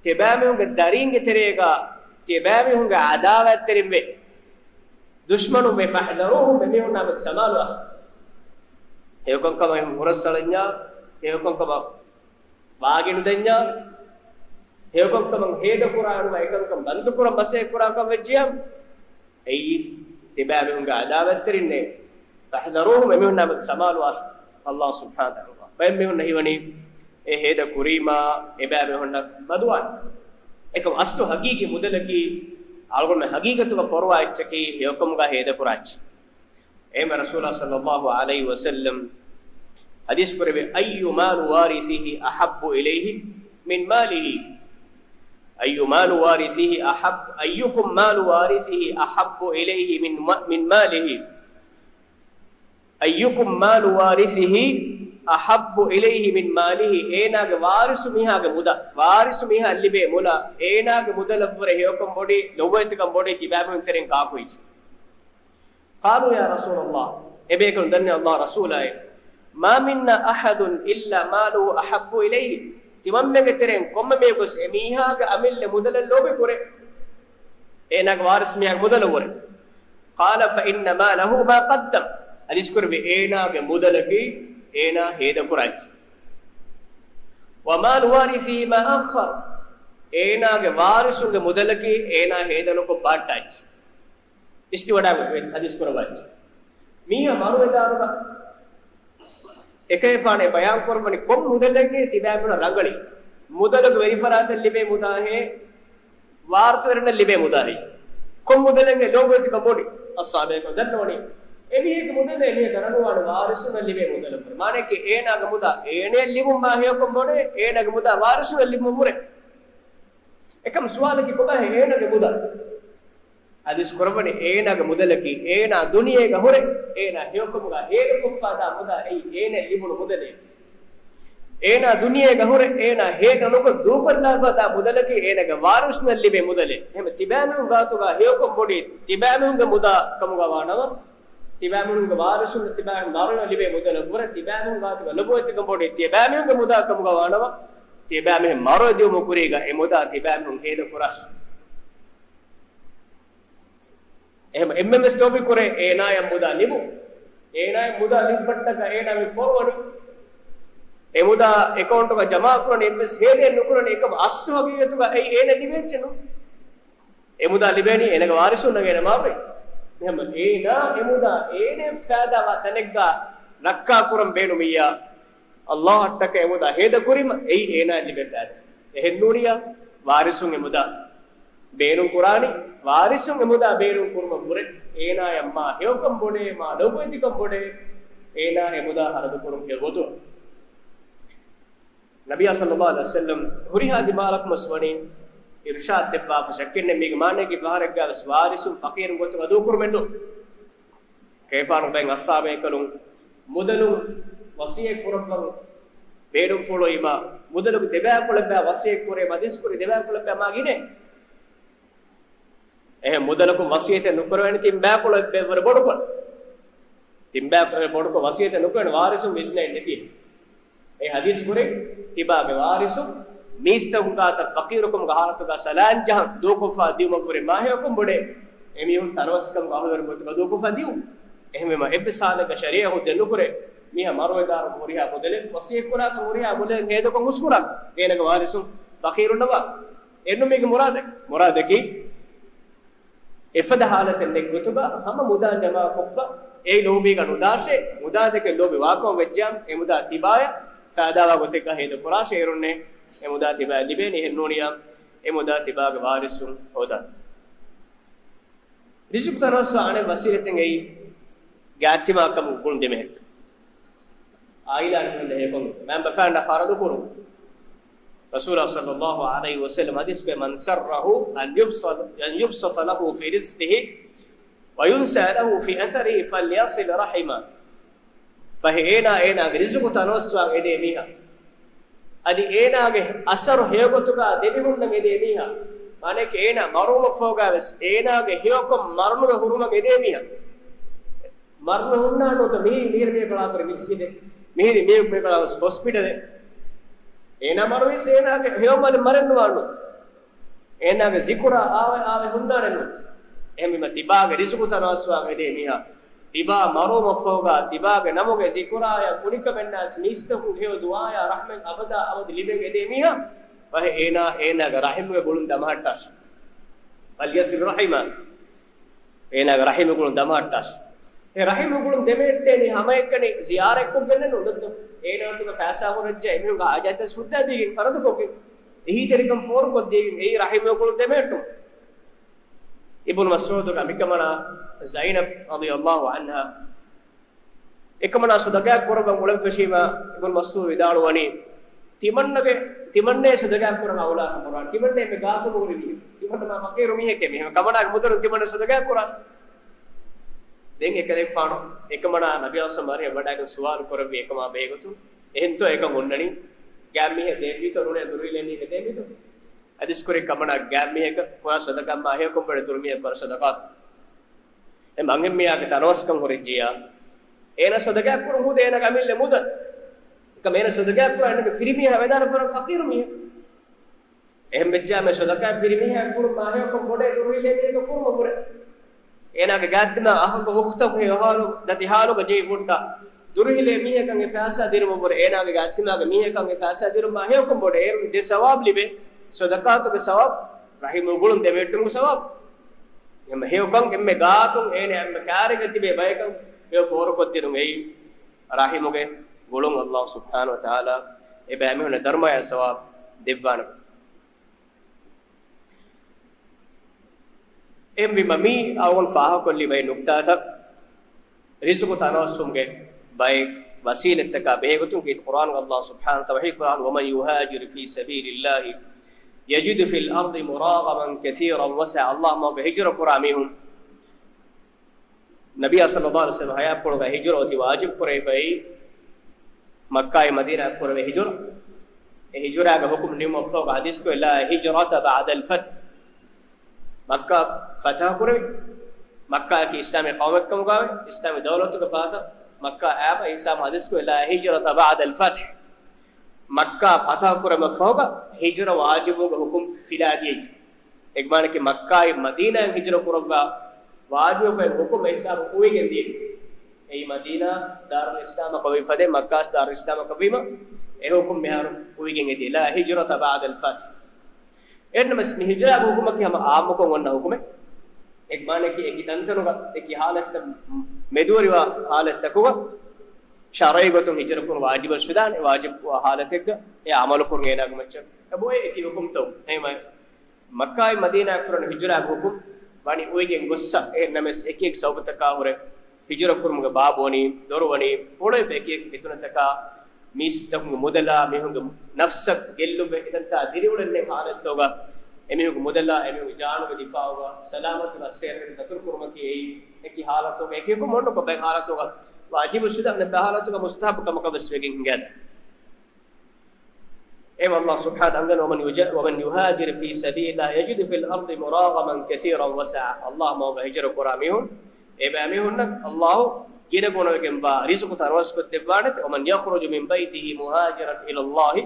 ތިޔަބައިމީހުންގެ ދަރީންގެ ތެރޭގަ ތިޔަބައިމީހުންގެ ޢަދާވާތްތެރިންވެ، ދުޝްމަނުންވެ، فاحذروهم، އެމީހުންނާ އަބަދު ސަމާލުވާށި. ހެޔޮކަންކަމަށް ހުރަސްއަޅަންޏާ، ހެޔޮކަންކަމަށް ވާގިނުދެންޏާ، ހެޔޮކަންކަމަށް ހޭދަކުރާނުމަ އެކަންކަން ބަންދުކުރަން މަސައްކަތްކުރާކަށް ވެއްޖިޔާ، އެއީ ތިބާމީހުންގެ ޢަދާވާތްތެރިންނޭ. فاحذروهم، އެމީހުންނާ އަބަދު ސަމާލުވާށި. ﷲ ސުބްޙާނަހޫ ވަތަޢާލާ. ބައެއް މީހުންނަށް ހީވަނީ، އެ ހޭދަ ކުރީމާ އެބައިމީހުންނަށް މަދުވާނެ. އެކަމް އަސްލު ހަގީގީ މުދަލަކީ އަޅުގަނޑުމެން ހަގީގަތުގަ ފޮރުވާ އެއްޗަކީ ހެޔޮކަމުގަ ހޭދަކުރާ އެއްޗެއް. އެހެންމެ ރަސޫލާ ޞައްލައްލާހު ޢަލައިހި ވަސައްލަމް ޙަދީޘް ކުރެއްވި، أي مال وارثه أحب إليه من ماله، أي مال وارثه أحب، أيكم مال وارثه أحب إليه من، من ماله، أيكم مال وارثه أحب إليه من ماله، އޭނާގެ ވާރިސު މީހާގެ މުދާ، ވާރިސު މީހާ ލިބޭ މުލާ، އޭނާގެ މުދަލަށްވުރެ ހެޔޮކަން ބޮޑީ، ލޮބުވެތިކަން ބޮޑީ ތިބާމީހުން ތެރެއިން ކާކުއި؟ قالوا يا رسول الله، އެބޭކަލުން ދަންނަ ﷲ ރަސޫލާއޭ، ما منا أحد إلا ماله أحب إليه، ތިމަންމެންގެ ތެރެއިން ކޮންމެ މީހަކުވެސް އެ މީހާގެ އަމިއްލަ މުދަލަށް ލޯބި ކުރޭ، އޭނާގެ ވާރިސް މީހާގެ މުދަލަށްވުރެ. قال فإن ماله ما قدم، ޙަދީޘް ކުރެއްވި، އޭނާގެ މުދަލަކީ އޭނާ ހޭދަކުރާ އެއްޗެއް. ومال وارثه ما أخر، އޭނާގެ ވާރިސުންގެ މުދަލަކީ އޭނާ ހޭދަނުކޮށް ބާއްޓާ އެއްޗެއް. އިސްތިވަޑާގެ ޙަދީޘް ކުރައްވާ އެއްޗެއް. މީހާ މަރުވެދާނުގަ އެކަލޭގެފާނު ބަޔާން ކުރައްވަނީ ކޮން މުދަލެއްގެ ތިބާމީހުންނަށް ރަނގަޅީ؟ މުދަލަކު ވެރިފަރާތަށް ލިބޭ މުދާހޭ، ވާރުތަވެރިންނަށް ލިބޭ މުދާހޭ، ކޮން މުދަލެއްގެ ލޯބިވެތިކަން ބޮޑީ؟ އައްސާބޭކަން ދަންނަވަނީ އެމީހެއްގެ މުދަލެއް އެމީހަކަށް ރަނގަޅުވާނެ ވާރިސުންނަށް ލިބޭ މުދަލަށްވުރެ. މާނައަކީ އޭނާގެ މުދާ އޭނަޔަށް ލިބުން މާ ހެޔޮކަން ބޮޑޭ، އޭނާގެ މުދާ ވާރިސުންނަށް ލިބުމަށްވުރެ. އެކަމް ސުވާލަކީ ކޮބާހޭ އޭނާގެ މުދާ؟ ޙަދީޘް ކުރައްވަނީ އޭނާގެ މުދަލަކީ އޭނާ ދުނިޔޭގަ ހުރެ، އޭނާ ހެޔޮކަމުގަ ހޭދަކޮށްފާދާ މުދާ އެއީ އޭނަޔަށް ލިބުނު މުދަލޭ. އޭނާ ދުނިޔޭގަ ހުރެ، އޭނާ ހޭދަ ނުކޮށް ދޫކޮށްލާފާދާ މުދަލަކީ އޭނާގެ ވާރިސުންނަށް ލިބޭ މުދަލޭ. އެހެން ތިބާމީހުން ގާތުގަ ހެޔޮކަން ބޮޑީ ތިބާމީހުންގެ މުދާ ކަމުގަ ވާނަމަ، ތިބާމީހުންގެ ވާރިސުން ތިބާމީހުން މަރުވުނު ލިބޭ މުދަލަށްވުރެ، ތިބާމީހުން ގާތުގަ ލޮބުވެތިކަން ބޮޑީ ތިބާމީހުންގެ މުދާ ކަމުގަ ވާނަމަ، ތިބާމީހުން މަރުވެދިޔުމުގެ ކުރީގަ އެ މުދާ ތިބާމީހުން ހޭދަކުރާށި. އެހެން އެންމެންވެސް ލޯބިކުރޭ އޭނާޔަށް މުދާ ލިބުން. އޭނާޔަށް މުދާ ލިބުމަށްޓަކާ އޭނާ މި ފޮރުވަނީ. އެ މުދާ އެކައުންޓުގަ ޖަމާކުރަނީ، އެއްވެސް ހޭދައެއް ނުކުރަނީ. އެކަމް އަސްލު ހަގީގަތުގަ އެއީ އޭނަ ލިބޭ އެއްޗެއް ނޫން. އެ މުދާ ލިބޭނީ އޭނަގެ ވާރިސުންނަށް އޭނަ މަރުވި. އެހެން އޭނާ އެ މުދާ އޭނަ ފައިދާވާ ތަނެއްގަ ރައްކާކުރަން ބޭނުމިއްޔާ، ﷲ އަށްޓަކައި އެ މުދާ ހޭދަ ކުރީމަ އެއީ އޭނާ ލިބޭ ފައިދާ. އެހެންނޫނިއްޔާ، ވާރިސުން އެ މުދާ ބޭނުން ކުރާނީ، ވާރިސުން އެ މުދާ ބޭނުން ކުރުމަށްވުރެ، އޭނާޔަށް މާ ހެޔޮކަން ބޮޑޭ، މާ ލޮބުވެތިކަން ބޮޑޭ، އޭނާ އެ މުދާ ހަރަދު ކުރުން ހެޔޮ ގޮތުން. ނަބިއްޔާ ޞައްލައްލާހު ޢަލައިހި ވަސައްލަމް ހުރިހާ ދިމާލަކުން ވެސް ވަނީ އިރުޝާދު ދެއްވާފަ، ޝައްކެއް ނެތް މީގެ މާނައަކީ ފަހަރެއްގަ ވެސް ވާރިސުން ފަޤީރުން ގޮތުގަ ދޫކުރުމެއް ނޫން. ކަލޭގެފާނު ބައެއް އަޞްޙާބޭކަލުން މުދަލުން ވަޞިއްޔަތް ކުރައްވަން ބޭނުންފުޅުވީމާ، މުދަލުގެ ދެބައިކުޅަ އެއްބަޔާ ވަޞިއްޔަތް ކުރޭ، ޙަދީޘް ކުރި ދެބައިކުޅަ އެއްބަޔާ މާ ގިނައޭ. އެހެން މުދަލަކުން ވަޞިއްޔަތެއް ނުކުރެވޭނެ ތިން ބައިކުޅަ އެއްބަޔަށްވުރެ ބޮޑުކޮށް. ތިން ބައިކުޅަ ބޮޑުކޮށް ވަޞިއްޔަތެއް ނުކުރެވޭނެ، ވާރިސުން ވިސްނޭން ނެތި. އެ ޙަދީޘް ކުރީ، ތިބާގެ ވާރިސުން މީސްތަކުން ގާތަށް ފަޤީރުކަމުގެ ޙާލަތުގަ ސަލާން ޖަހަން ދޫކޮށްފަ ދިޔުމަށްވުރެ މާ ހެޔޮކަން ބޮޑޭ، އެމީހުން ތަނަވަސްކަމުގެ އަހުލުވެރިން ގޮތުގަ ދޫކޮށްފަ ދިޔުން. އެހެންވީމަ އެއްވެސް ޙާލެއްގަ ޝަރީޢަތް ހުއްދަ ނުކުރޭ، މީހާ މަރުވެދާނު ހުރިހާ މުދަލެއް ވަޞިއްޔަތް ކުރާކަށް ހުރިހާ މުދަލެއް ހޭދަކޮށް ހުސްކުރާކަށް، އޭނަގެ ވާރިސުން ފަޤީރުންނަށް ވާ. އެއްނު މީގެ މުރާދެއް. މުރާދަކީ، އެފަދަ ޙާލަތެއް ނެތް ގޮތުގަ ހަމަ މުދާ ޖަމާކޮށްފަ، އެއީ ލޯބީގަ ނުދާށޭ، މުދާ ދެކެ ލޯބި ވާކަމަށް ވެއްޖާ، އެ މުދާ ތިބާޔަށް ފައިދާވާ ގޮތެއްގަ ހޭދަ ކުރާށޭ، އޭރުންނޭ އެ މުދާ ތިބާޔަށް ލިބޭނީ. އެހެންނޫނިއްޔާ، އެ މުދާ ތިބާގެ ވާރިސުން ހޯދާނެ. ރިޒުޤު ތަނަވަސްވާ އަނެއް ވަސީލަތެއް އެއީ ގާތްތިމާކަމުގެ ގުޅުން ދެމެހެއްޓުން. ޢާއިލާގެ ހިނދު ހެޔޮކޮށް މައިންބަފައިންނަށް ޚަރަދު ކުރުން. ރަސޫލާ ޞައްލައްލާހު ޢަލައިހި ވަސައްލަމް ޙަދީޘް ކުރޭ، من سره أن يبسط، أن يبسط له في رزقه وينسأ له في أثره فليصل رحمه. ފަހެ އޭނާ އޭނާގެ ރިޒުޤު ތަނަވަސްވާން އެދޭ މީހާ، އަދި އޭނާގެ އަސަރު ހެޔޮގޮތުގަ ދެމިހުންނަން އެދޭ މީހާ، މާނައަކީ އޭނާ މަރުވުމަށްފަހުގަ ވެސް އޭނާގެ ހެޔޮކަން މަރުނުގެ ހުރުމަށް އެދޭ މީހާ. މަރުނު ހުންނާނުތަ މިހިރީ މީހަކަށް ބަލާފަ މިސްކިތެއް، މިހިރީ މީހަކަށް ބަލާފަ ހޮސްޕިޓަލެއް. އޭނާ މަރުވީސް އޭނާގެ ހެޔޮ މަރެއް ނުވާނު. އޭނާގެ ޒިކުރާ އާވެ އާވެ ހުންނާނެ ނޫން. އެހެންވީމަ ތިބާގެ ރިޒުޤު ތަނަވަސްވާ އެދޭ މީހާ، ތިބާ މަރުވުމަށްފަހުގަ ތިބާގެ ނަމުގެ ޒިކުރާޔާ ކުނިކަމެއްނާސް މީސްތަކުން ހެޔޮ ދުޢާޔާ ރަޙްމަތް އަބަދާ އަބަދު ލިބެން އެދޭ މީހާ، ފަހެ އޭނާ އޭނާގެ ރަޙިމުގެ ގުޅުން ދަމަހައްޓާށި. فليصل رحمه. އޭނާގެ ރަޙިމުގެ ގުޅުން ދަމަހައްޓާށި. އެ ރަޙިމް އުގުޅުން ދެމެހެއްޓޭނީ ހަމައެކަނި ޒިޔާރަތްކޮށްގެންނެއް ނުދައްތޯ. އޭނާތުގަ ފައިސާ ހުރެއްޖެ އެމީހުންގެ ހާޖަތްތައް ފުއްދާދީގެން ފަރަދުކޮށްގެން. އެހީތެރިކަން ފޯރުކޮށްދީގެން އެއީ ރަޙިމް އުގުޅުން ދެމެހެއްޓުން. އިބްނު މަސްޢޫދުގެ އަނބިކަމަނާ ޒައިނަބް ރަޟިޔަﷲ ޢަންހާ އެކަމަނާ ޞަދަޤާތް ކުރައްވަން އުޅެން ފެށީމަ، އިބްނު މަސްޢޫދު ވިދާޅުވަނީ، ތިމަންނަގެ، ތިމަންނޭ ޞަދަޤާތް ކުރަން އައުލާކަން ކުރާން. ތިމަންނޭ އެންމެ ގާތުން ހުރި މީހެއް. ތިމަންނަ މާ ފަޤީރު މީހެކޭ މީ. އެހެން ކަމަނާގެ މުދަލުން ތިމަންނަ ޞަދަޤާތް ކުރާން. ދެން އެކަލޭގެފާނު އެކަމަނާ ނަބިއްޔާ ޞައްލަﷲު ޢަލައިހި ވަސައްލަމަށް ވަޑައިގެން ސުވާލު ކުރެއްވި އެކަމާ ބެހޭގޮތުން، އެހެންތޯ އެކަން އޮންނަނީ؟ ގާތް މީހެއް ދޭންވީތޯ ނޫނޭ ދުރުހިލޭ މީހެއް ދޭންވީތޯ؟ ޙަދީޘް ކުރި ކަމަނާ ގާތް މީހަކަށް ކުރާ ޞަދަޤާތް މާ ހެޔޮކަން ބޮޑޭ ދުރު މީހަކަށް ކުރާ ޞަދަޤާތް. އެ މަންހެން މީހާގެ ތަނަވަސްކަން ހުރެއްޖިއްޔާ، އޭނަ ޞަދަޤާތް ކުރުން ހުދޭ އޭނަގެ އަމިއްލަ މުދަލް. އެކަމް އޭނަ ޞަދަޤާތް ކުރާ އޭނަގެ ފިރިމީހާ ވެދާނެ ފަރަށް ފަޤީރު މީހެއް. އެހެން ވެއްޖާމެ ޞަދަޤާތް ފިރިމީހާ ކުރުން މާ ހެޔޮކަން ބޮޑޭ ދުރުހިލޭ މީހަކަށް ކުރުމަށް ހުރޭ. އޭނާގެ ގާތްތިމާ އަޚަކު އުޚްތަކު ހެޔޮ ހާލު ދަތި ހާލުގަ ޖެހި ހުއްޓާ ދުރުހިލޭ މީހަކަށް އެ ފައިސާ ދިނުމަށް ވުރެ އޭނާގެ ގާތްތިމާގެ މީހަކަށް އެ ފައިސާ ދިނުމާ ހެޔޮކަން ބޮޑޭ. އޭރުން ދެ ސަވާބު ލިބޭ. ޞަދަޤާތުގެ ސަވާބު، ރަޙިމް އުގުޅުން ދެމެހެއްޓުމުގެ ސަވާބު. އެހެން ހެޔޮކަން އެންމެ ގާތުން އޭނަ އެންމެ ކާރިގަ ތިބޭ ބަޔަކަށް ހެޔޮ ފޯރުކޮށްދިނުން އެއީ ރަޙިމުގެ ގުޅުން. ﷲ ސުބްޙާނަހޫ ވަތަޢާލާ އެބައިމީހުންނަށް ދަރުމަޔާ ސަވާބު ދެއްވާނެ. އެހެންވީމަ މި އަޅުގަނޑު ފާހަގަކޮށްލި ބައެއް ނުކްތާތައް، ރިޒުޤު ތަނަވަސްވުމުގެ ބައެއް ވަސީލަތްތަކާ ބެހޭގޮތުން ކީރިތި ޤުރްއާނުގަ ﷲ ސުބްޙާނަހޫ ވަތަޢާލާ ވަޙީ ކުރާން، وَمَنْ يُهَاجِرْ فِي سَبِيلِ اللَّهِ يَجِدْ فِي الْأَرْضِ مُرَاغَمًا كَثِيرًا وَسَعَةً. ﷲ މަގުގަ ހިޖުރަ ކުރާ މީހުން ނަބިއްޔާ ޞައްލަﷲު ޢަލައިހި ވަސައްލަމަ ޙަޔާތްޕުޅުގަ ހިޖުރަ އޮތީ ވާޖިބު ކުރެވިފައި، މައްކާއިން މަދީނާއަށް ކުރެވޭ ހިޖުރަ. އެ ހިޖުރާގެ ޙުކުމް ނިމުމަށްފަހުގަ ޙަދީޘްކޮށް، لَا هِجْرَةَ بَعْدَ الْفَتْحِ. މައްކާ ފަތަޙަ ކުރެވި، މައްކާއަކީ އިސްލާމީ ޤައުމެއްކަމުގައި، އިސްލާމީ ދައުލަތުގެ ފަހަތަށް މައްކާ އައިމަ އިސްލާމް ޙަދީޘްކޮށް، لَا هِجْرَةَ بَعْدَ الْفَتْحِ. މައްކާ ފަތަޙަ ކުރުމަށްފަހުގަ ހިޖުރަ ވާޖިބުގެ ޙުކުމް ފިލާދިޔައީ. އެގެ މާނައަކީ މައްކާއިން މަދީނާއަށް ހިޖުރަ ކުރައްވާ ވާޖިބު ފަހެ ޙުކުމް އެހިސާބު އުވިގެން ދިޔައީ. އެއީ މަދީނާ ދާރުލް އިސްލާމަކަށް ވީ ފަދައިން މައްކާ ދާރުލް އިސްލާމަކަށް ވީމަ އެ ޙުކުމް މިހާރު އުވިގެން އެދި، لَا هِجْرَةَ بَعْدَ الْفَتْحِ. އެހެންނަމަވެސް މި ހިޖުރާގެ ޙުކުމަކީ ހަމަ ޢާއްމުކޮށް އޮންނަ ޙުކުމެއް. އެގެ މާނައަކީ އެކި ތަންތަނުގަ އެކި ޙާލަތްތައް މެދުވެރިވާ ޙާލަތްތަކުގަ ޝަރުޢީ ގޮތުން ހިޖުރަ ކުރުން ވާޖިބަށް ވެދާނެ. ވާޖިބު ވާ ޙާލަތެއްގަ އެ ޢަމަލު ކުރުން އޭނާގެ މައްޗަށް އެބައޮތް އެކި ޙުކުމްތައް. އެހެންވެ މައްކާއިން މަދީނާއަށް ކުރަން ހިޖުރާގެ ޙުކުމް ވަނީ އުވިގެން ގޮއްސަ. އެހެންނަމަވެސް އެކިއެކި ސަބަބުތަކާ ހުރެ ހިޖުރަ ކުރުމުގެ ބާބު ވަނީ ދޮރު ވަނީ އުޅެފަ އެކިއެކި ފިތުނަތަކާ، މީސްތަކުންގެ މުދަލާ މީހުންގެ ނަފްސަށް ގެއްލުންވެ އެތަންތާ ދިރިއުޅެން ނެތް ޙާލަތްތަކުގަ އެމީހުންގެ މުދަލާ އެމީހުންގެ ޖާނުގެ ދިފާޢުގަ ސަލާމަތުގަ އައްސޭރަ ދަތުރު ކުރުމަކީ އެއީ އެކި ޙާލަތުގަ އެކި ޙުކުމް އޮންނަކޮށް ބައެއް ޙާލަތުގަ ވާޖިބު ޝުދާ ނެތް ބައެއް ޙާލަތުގަ މުސްތަޙައްބު ކަމަކަށް ވެސް ވެގެން ހިނގާދެ. އެހެން ﷲ ސުބްޙާނަހޫ ވަތަޢާލާ އަންގަން، وَمَنْ يُجَ-، وَمَنْ يُهَاجِرْ فِي سَبِيلِ اللَّهِ يَجِدْ فِي الْأَرْضِ مُرَاغَمًا كَثِيرًا وَسَعَةً. ﷲ މަގުގަ ހިޖުރަ ކުރާ މީހުން، އެބައިމީހުންނަށް ﷲ ގިނަ ގުނަވެގެންވާ ރިޒުޤު ތަނަވަސްކޮށްދެއްވާނެތެ. وَمَنْ يَخْرُجْ مِنْ بَيْتِهِ مُهَاجِرًا إِلَى اللَّهِ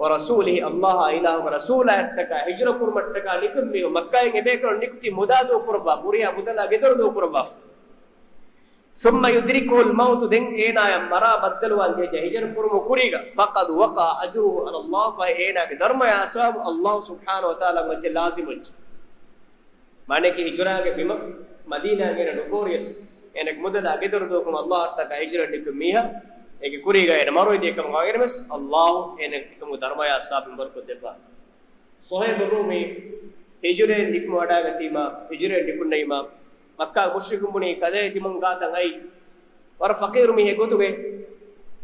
وَرَسُولِهِ، ﷲ އާ އިލާހުގެ ރަސޫލާއަށްޓަކާ ހިޖުރަ ކުރުމަށްޓަކާ ނިކުތް މީހުން މައްކާއިން އެބޭކަލުން ނިކުތީ މުދާ ދޫކުރައްވާ، ހުރިހާ މުދަލާ ގެދޮރު ދޫކުރައްވާފަ. ثُمَّ يُدْرِكُهُ الْمَوْتُ، ދެން އޭނާޔަށް މަރާ ބައްދަލުވާން ޖެހިއްޖެ ހިޖުރަ ކުރުމުގެ ކުރީގަ، فَقَدْ وَقَعَ أَجْرُهُ عَلَى اللَّهِ، ފަހެ އޭނާގެ ދަރުމަޔާ ސަވާބު ﷲ ސުބްޙާނަހޫ ވަތަޢާލާގެ މައްޗަށް ލާޒިމުވެއްޖެ. މާނައަކީ ހިޖުރާގެ ބިމަށް މަދީނާއަށް އޭނަ ނުފޯރިޔަސް، އޭނަގެ މުދަލާ ގެދޮރު ދޫކުރުމަށް ﷲ އަށްޓަކާ ހިޖުރަ ނިކުތް މީހާ އޭގެ ކުރީގަ އޭނަ މަރުވެދިޔަ ކަމަށް ވާގިނަމަވެސް، ﷲ އޭނަ އެކަމުގެ ދަރުމަޔާ ސަވާބު މިންވަރުކޮށްދެއްވާ. ޞުހައިބު ރޫމީ ހިޖުރައެއް ނިކުމެވަޑައިގަތީމާ، ހިޖުރައެއް ނިކުންނައީމާ، މައްކާގެ މުޝްރިކުން ބުނީ ކަލޭ ތިމަން ގާތަށް އައީ ވަރަށް ފަޤީރު މީހެއް ގޮތުގައި.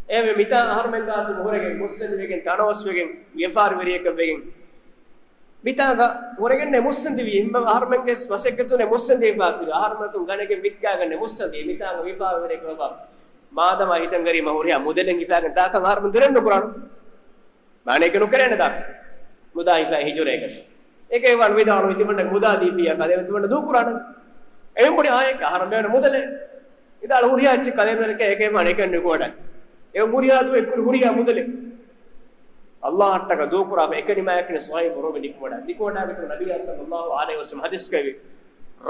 އެހެންވެ މިތާ އަހަރުމެން ގާތު ހުރެގެން މުއްސަނދިވެގެން ތަނަވަސްވެގެން ވިޔަފާރިވެރިއަކަށްވެގެން މިތާގަ ހުރެގެންނޭ މުއްސަނދިވީ. އެހެންވެ އަހަރުމެންގެ މަސައްކަތުންނޭ މުއްސަނދިވެފާ ތިބި. އަހަރުމެން ގަނެގެން ވިއްކާގެންނޭ މުއްސަނދި. މިތާގަ ވިޔަފާރިވެރިއަކަށްވެފަ. މާދަމާ ހިތަށް އަރީމަ ހުރިހާ މުދަލެއް ހިފާގެން ދާކަން އަހަރުމެން ދުރެއް ނުކުރާނަން. މާނައެއްގަ ނުކެރޭނެ ދާ. މުދާ ހިފާ ހިޖުރައެއްގަށް. އެކަލޭގެފާނު ވިދާޅުވީ ތިމަންނަ މުދާ ދީފިއްޔާ ކަލޭމެން ތިމަންނަ ދޫކުރާނަން. އެހެން ބުނި އާއެކަ އަހަރުމެން މުދަލެއް. ވިދާޅު ހުރިހާ އެއްޗެއް ކަލޭމެން އެކަ އެކަލޭގެފާނު އެކަން ނުކުމެވަޑައި. އެ ހުރިހާ ދުވަހު އެއްކުރި ހުރިހާ މުދަލެއް. ﷲ އަށްޓަކާ ދޫކުރާފަ އެކަނި މާ އެކަނި ޞުހައިބު ރޫމީ ނިކުމެވަޑައި. ނިކުމެވަޑައިގަތުން ނަބިއްޔާ ޞައްލަﷲު ޢަލައިހި ވަސައްލަމަ ޙަދީޘް ކުރެއްވި.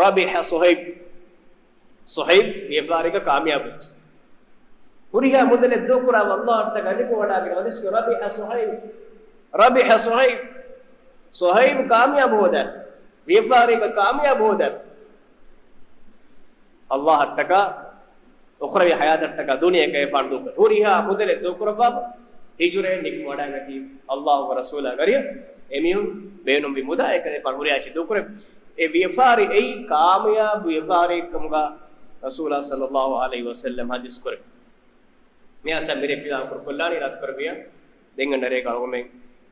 رَبِحَ صُهَيْبٌ. ޞުހައިބު ވިޔަފާރީގަ ކާމިޔާބު ވެއްޖެ. ހުރިހާ މުދަލެއް ދޫކުރާ ﷲ އަށްޓަކާ ނިކުމެވަޑައިގެން ޙަދީޘް ކުރެއްވި، رَبِحَ صُهَيْبٌ. رَبِحَ صُهَيْبٌ. ޞުހައިބު ކާމިޔާބު ހޯދާ. ވިޔަފާރީގަ ކާމިޔާބު ހޯދާ. ﷲ އަށްޓަކާ އުޚްރަވީ ހަޔާތަށްޓަކާ ދުނިޔެއަކަށް އެފާން ދޫކުރޭ. ހުރިހާ މުދަލެއް ދޫކުރައްވާފަ، ހިޖުރައެއް ނިކުމެ ވަޑައިގަތީ ﷲ ގެ ރަސޫލާ ވެރިޔަށް އެމީހުން ބޭނުންވި މުދާ އެކަލޭފާން ހުރިހާ އެއްޗެއް ދޫކުރޭ. އެ ވިޔަފާރި އެއީ ކާމިޔާބު ވިޔަފާރިއެއްކަމުގަ ރަސޫލާ ޞައްލައްލާހު ޢަލައިހި ވަސައްލަމް ޙަދީޘް ކުރެއްވި. މިއާ ސަމިރެ ފިލާ ކުރުކޮށްލާނީ ރާތުކުރެއްވިޔާ. ދެން އަންނަ ރޭގަ އަޅުގަމެން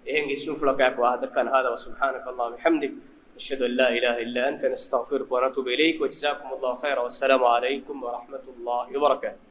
އެހެން އިސްނުފުޅަކާއެކު ވާހަކަ ދައްކާނެ. هذا وسبحانك اللهم وبحمدك، أشهد أن لا إله إلا أنت، نستغفرك ونتوب إليك، وجزاكم الله خيرا، والسلام عليكم ورحمة الله وبركاته.